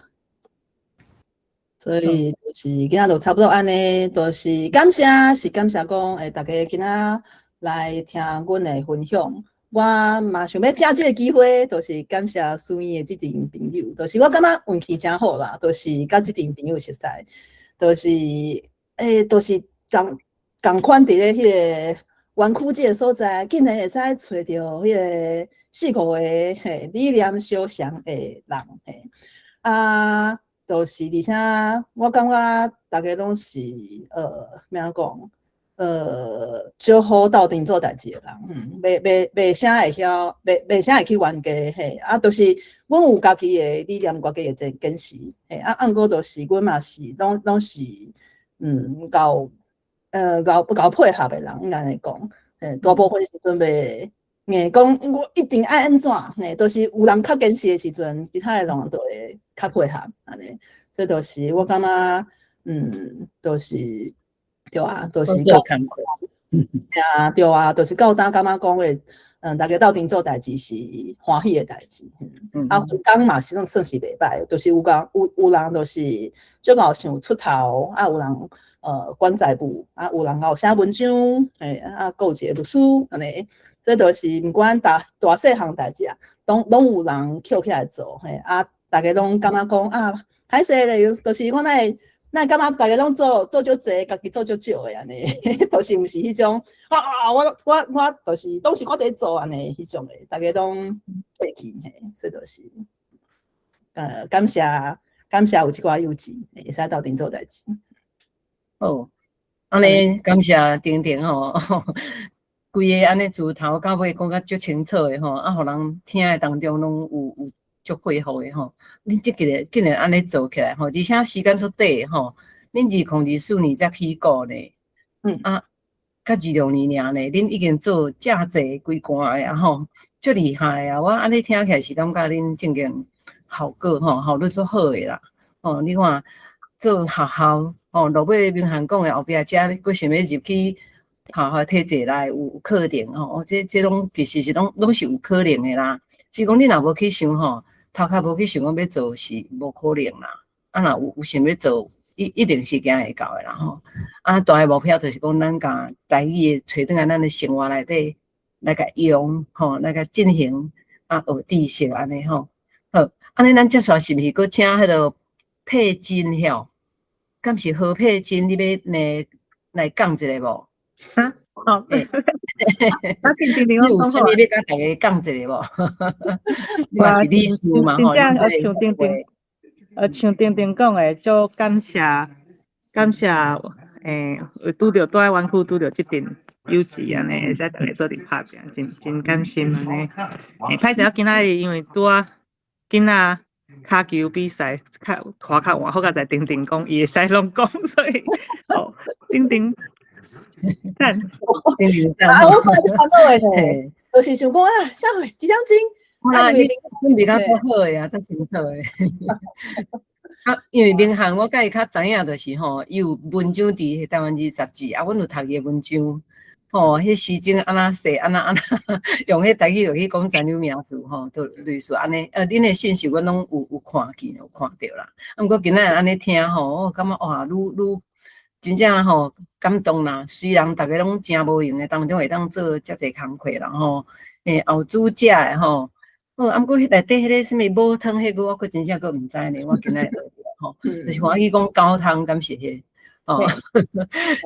Speaker 2: 所以就是今仔就差不多按呢，就是感謝，是感謝講，逐家今仔來聽阮的分享。我嘛想欲藉這个機會，就是感謝書院的這陣朋友，就是我感覺運氣誠好啦，就是佮這陣朋友熟似，就是仝款佇咧彼个園區這个所在，竟然會使揣著彼个四五個嘿理念相像的人嘿，啊，就是，而且我感覺逐家攏是欲按怎講，足好鬥陣做代誌的人，袂啥會曉，袂啥會去冤家嘿，啊，就是阮有家己的理念，家己的堅持，嘿，啊，毋過就是阮嘛是攏是𠢕配合的人，應該按呢講，嘿，大部分時陣袂硬講我一定愛按怎，嘿，就是有人較堅持的時陣，其他的人就會較配合按呢，這就是我感覺，就是對啊，就是
Speaker 1: 做工課，
Speaker 2: 啊，對啊，就是到今感覺講的，逐家鬥陣做代誌是歡喜的代誌，啊，分工嘛是算是袂䆀，就是有講有人就是足𠢕想出頭，啊，有人管財務，啊，有人𠢕寫文章，嘿，啊，閣有一個律師，按呢，這就是毋管大細項代誌啊，攏有人抾起來做，嘿，啊，逐家攏感覺講啊，歹勢咧，就是我哪會咱感覺逐家攏做足濟，家己做足少的按呢，就是毋是彼種啊，我就是攏是我佇做按呢，彼種的，逐家攏配去嘿，所以就是，感謝有這寡友情，會使鬥陣做代誌。
Speaker 1: 好，按呢感謝丁丁吼，規個按呢自頭到尾講甲足清楚的吼，啊，予人聽的當中攏有足佩服的吼。恁這個竟然按呢做起來吼，而且時間足短吼，恁2024年才起鼓呢，啊，才26年爾呢，恁已經做遮濟規罐的啊吼，足厲害啊！我按呢聽起來是感覺恁正經效果吼，效率足好的啦。吼，你看做學校吼，落尾明翰講的後壁遮閣想欲入去學校體制內有課程吼，這攏其實是攏是有可能的啦。只講你若無去想吼，頭殼無去想講欲做是無可能啦。啊，若有想欲做，一定是行會到的啦吼。啊，大的目標就是講，咱共台語的揣轉來咱的生活內底來共用吼，來共進行啊學知識按呢吼。好，按呢咱接續是毋是閣請彼个佩珍曉？敢是何佩珍？你欲來來講一下無？
Speaker 6: 啊？哦，啊，
Speaker 1: 你有啥物欲共逐家講一下無？你嘛是理事嘛吼？
Speaker 6: 真正像丁丁講的，足感謝感謝，有拄著蹛佇灣區拄著這陣友誼按呢，會使逐家做陣拍拚，真真感心按呢。欸，歹勢我今仔日因為拄仔囡仔跤球比賽較拖較晚，好佳哉丁丁講，伊會使攏講，所以哦，丁丁讚，
Speaker 1: 丁丁讚。
Speaker 2: 啊，我嘛是煩惱的呢，就是想講啊，啥貨一點鐘，
Speaker 1: 啊，你準備較好的啊，才清楚的。啊，因為明翰我佮伊較知影就是吼，伊有文章佇台灣字雜誌，啊，阮有讀伊的文章，吼，彼時陣按怎寫，按怎按怎用彼台語落去講專有名詞吼，都類似按呢。恁的信息阮攏有看見，有看著啦。啊，毋過今仔日按呢聽吼，我感覺哇，愈愈真正吼感動啦。雖然逐家攏誠無閒的當中會當做遮濟工課啦吼，後主者的吼。好，啊，毋過彼內底彼个啥物母湯彼個，我閣真正閣毋知呢。我今仔日學著吼，就是歡喜講高湯敢是彼個，吼，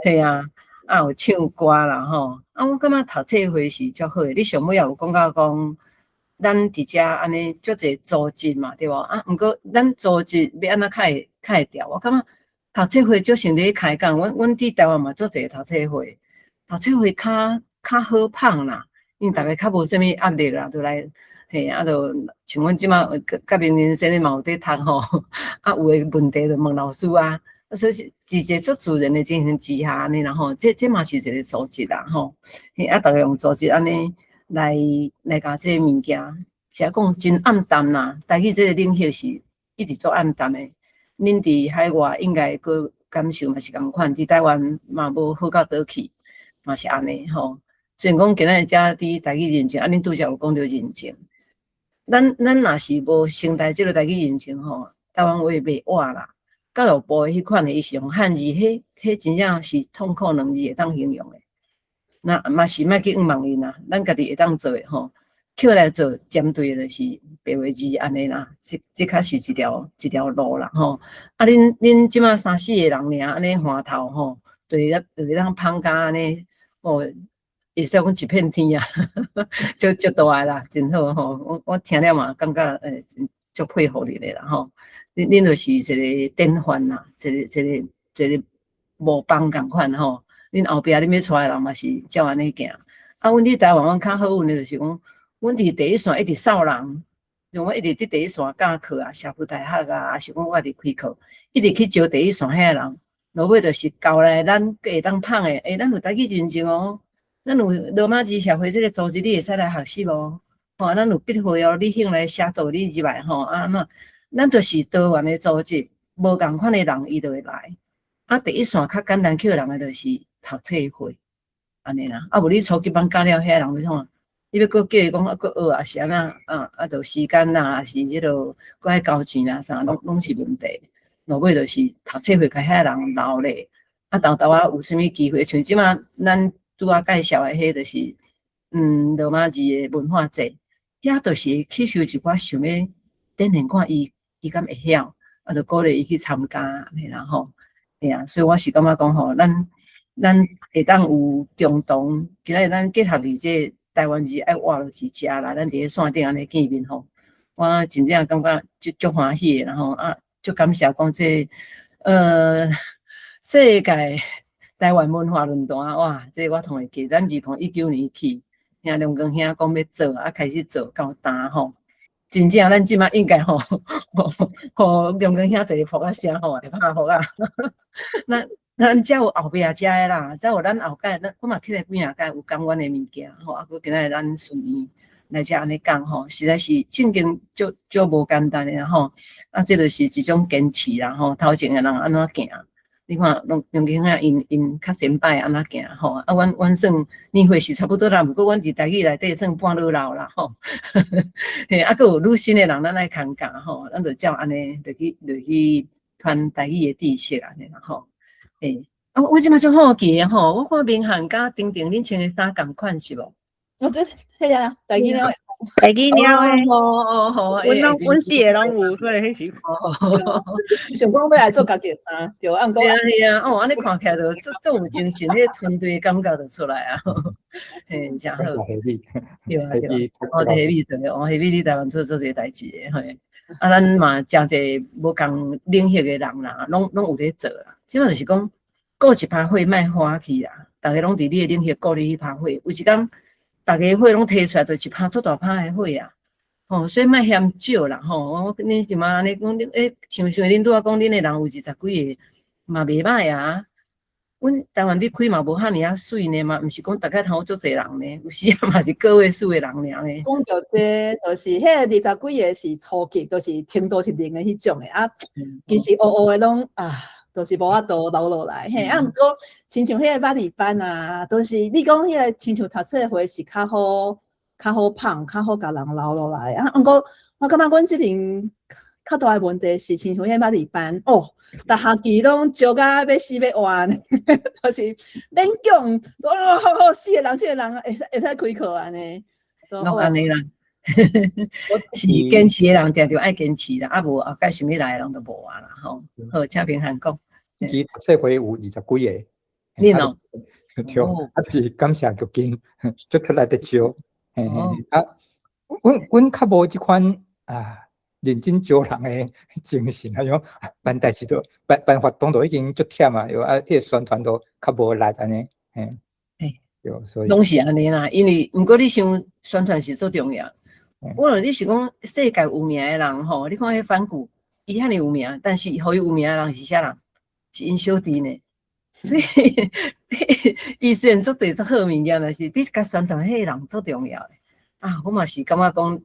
Speaker 1: 嘿啊，啊有唱歌啦吼，啊，我感覺讀冊會是足好的。你上尾也有講到講，咱佇遮按呢足濟組織嘛，對無？啊，毋過咱組織欲按怎較會調？我感覺讀冊會足像咧開講，阮佇台灣嘛足濟讀冊會，讀冊會較好放啦，因為逐家較無啥物壓力啦，就來。嘿，啊，就像阮這馬佮明仁先生嘛有佇讀吼，啊，有的問題就問老師啊，所以是一個足自然的情形之下按呢啦吼，這嘛是一個組織啦吼，嘿，啊，逐家用組織按呢來共這个物件，實在講真暗淡啦，台語這個領域是一直做暗淡的，恁佇海外應該閣感受嘛是仝款，佇台灣嘛無好到佗去，嘛是按呢吼。雖然講今仔日遮佇台語認證，啊，恁拄才有講著認證。咱若是無先來這个台語認證吼，台灣話袂活啦。教育部的彼款的，伊是用漢字，彼真正是痛苦兩字會當形容的。那嘛是莫去冤枉𪜶啦，咱家己會當做的吼，起來做針對的就是白話字按呢啦，這較是一條路啦吼。啊，恁這馬三四個人爾按呢環頭吼，就是當芳甲按呢，哦。會使講一片天啊，足足大的啦，真好吼！我聽了嘛，感覺足佩服你的啦吼。恁就是一個典範啦，一個模範仝款吼。恁後壁恁欲帶的人嘛是照按呢行。啊，阮佇台灣，阮較好運的就是講，阮佇第一線一直掃人，像我一直佇第一線教課啊，社區大學啊，抑是講我佇開課，一直去招第一線遐人，落尾就是交來咱閣會當芳的，欸，咱有台語認證哦。咱有羅馬字協會這個組織，你會使來學習無？吼，咱有筆會哦，你興來寫作，你入來吼啊那，咱就是多元的組織，無仝款的人伊就會來。啊，第一線較簡單去人的就是讀冊會，按呢啦。啊，無你初級班教了遐人欲創？你欲閣叫伊講啊，閣學抑是按怎啊？啊，著時間啦，抑是彼落閣愛交錢啦，啥攏是問題。落尾就是讀冊會共遐人留咧。啊，沓沓仔有啥物機會？像這馬咱拄仔介紹的彼就是，羅馬字的文化節，遐就是會吸收一寡想欲展現看伊敢會曉，啊，就鼓勵伊去參加按呢啦吼。嘿啊，所以我是感覺講吼，咱會當有共同，今仔日咱結合佇這個台灣字愛活落去遮啦，咱佇咧線頂按呢見面吼，我真正感覺足歡喜的，然後啊，足感謝講這世界台灣文化論壇，哇！這個我當會記，咱2019年去，聽梁光兄講欲做，啊開始做到今吼，真正咱這馬應該吼，予梁光兄一個噗仔聲吼，會拍噗仔。咱才有後壁遮的啦，才有咱後蓋，咱我嘛起來幾若擺有講阮的物件吼，啊，閣今仔日咱順義來遮按呢講吼，實在是正經足足無簡單的吼，啊，這就是一種堅持啦吼，頭前的人按怎行。你看，梁光兄𪜶較先擺按怎行吼，啊，阮算年歲是差不多啦，毋過阮佇台語內底算半老老啦吼。嘿，啊，閣有愈新的人，咱愛牽教吼，咱就照按呢落去傳台語的知識按呢啦吼。嘿，啊，我這馬足好奇的吼，我看明翰佮丁丁恁穿的衫仝款是無？
Speaker 2: 我這彼啊，台語了。
Speaker 6: 台語了的。
Speaker 1: 哦哦好，
Speaker 6: 阮四個攏有，所以彼時。
Speaker 2: 想講欲來做家己的衫，對，啊，毋過。
Speaker 1: 對啊對啊，哦，按呢看起來就足足有精神，彼個團隊感覺就出來啊。嘿，誠好。對啊對啊，哦，彼米做的，哦，彼米佇台灣做做這個代誌的，嘿。啊，咱嘛誠濟無仝領域的人啦，攏有咧做啦。這馬就是講，顧一趴火莫花去啦，逐家攏佇你的領域顧你彼趴火。有一工，逐家火攏提出來，就一趴足大趴的火啊！吼，吼，所以莫嫌少啦，吼。我恁這馬按呢講，恁欸，像像恁拄仔講，恁的人有二十幾个，嘛袂䆀啊。阮台灣咧開嘛無遐爾仔媠呢嘛，毋是講逐個頭足濟人呢，有時啊嘛是個位數的人爾呢。
Speaker 2: 講著這，就是彼個二十幾个是初級，就是程度是零的彼種的啊。其實學學的攏啊，就是無法度留落來嘿。啊，毋過親像彼個捌字班啊，都是你講彼個親像讀冊會是較好，較好捧，較好共人留落來啊。毋過我感覺阮這邊較大的問題是，親像彼個捌字班哦，逐學期攏招甲欲死欲活呢，就是免講，哦，好好四個人四個人會使會使開課按呢。
Speaker 1: 攏按呢啦，是堅持的人定著愛堅持啦，啊無後蓋想欲來的人就無啊啦吼。好，請平涵講。
Speaker 3: 其實讀冊會有二十幾个。
Speaker 1: 恁哦？
Speaker 3: 對，啊，就是感謝菊金，足出來的招。嘿嘿，啊，阮較無這款啊，認真招人的精神，啊種辦代誌都辦辦活動都已經足忝啊，又啊，彼個宣傳都較無力按呢，嘿，對，所以
Speaker 1: 攏是按呢啦，因為毋過你想宣傳是足重要。我論你是講世界有名的人吼，你看彼梵谷，伊遐爾有名，但是予伊有名的人是啥人？是𪜶小弟呢。所以伊雖然足濟足好物件，但是你共宣傳彼个人足重要的。啊，我嘛是感覺講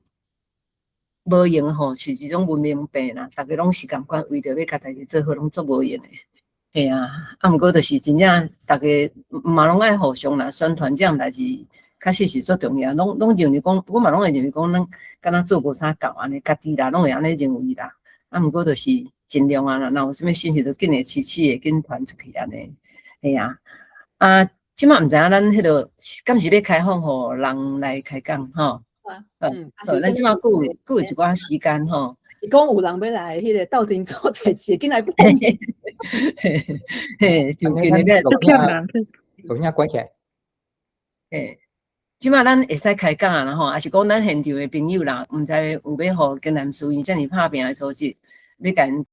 Speaker 1: 無閒吼，是一種文明病啦。逐家攏是仝款，為著欲共代誌做好，攏足無閒的。嘿啊，啊，毋過就是真正逐家嘛攏愛互相啦宣傳這項代誌，確實是足重要。攏攏認為講，我嘛攏會認為講，咱敢若做無啥夠按呢，家己啦攏會按呢認為啦。啊，毋過就是盡量啊，若有啥物信息就緊會齊齊的緊傳出去按呢。嘿啊，啊，這馬毋知影咱彼个敢是欲開放予人來開講吼？
Speaker 2: 嗯，
Speaker 1: 好，咱這馬閣有閣有一寡時間吼。
Speaker 2: 是講有人欲來彼个鬥陣做代誌，緊來講。
Speaker 1: 嘿，就今日咧，
Speaker 3: 錄影關起來。
Speaker 1: 嘿，這馬咱會使開講啊啦吼，抑是講咱現場的朋友啦，毋知有欲予京南書院遮爾拍拚的組織，欲共𪜶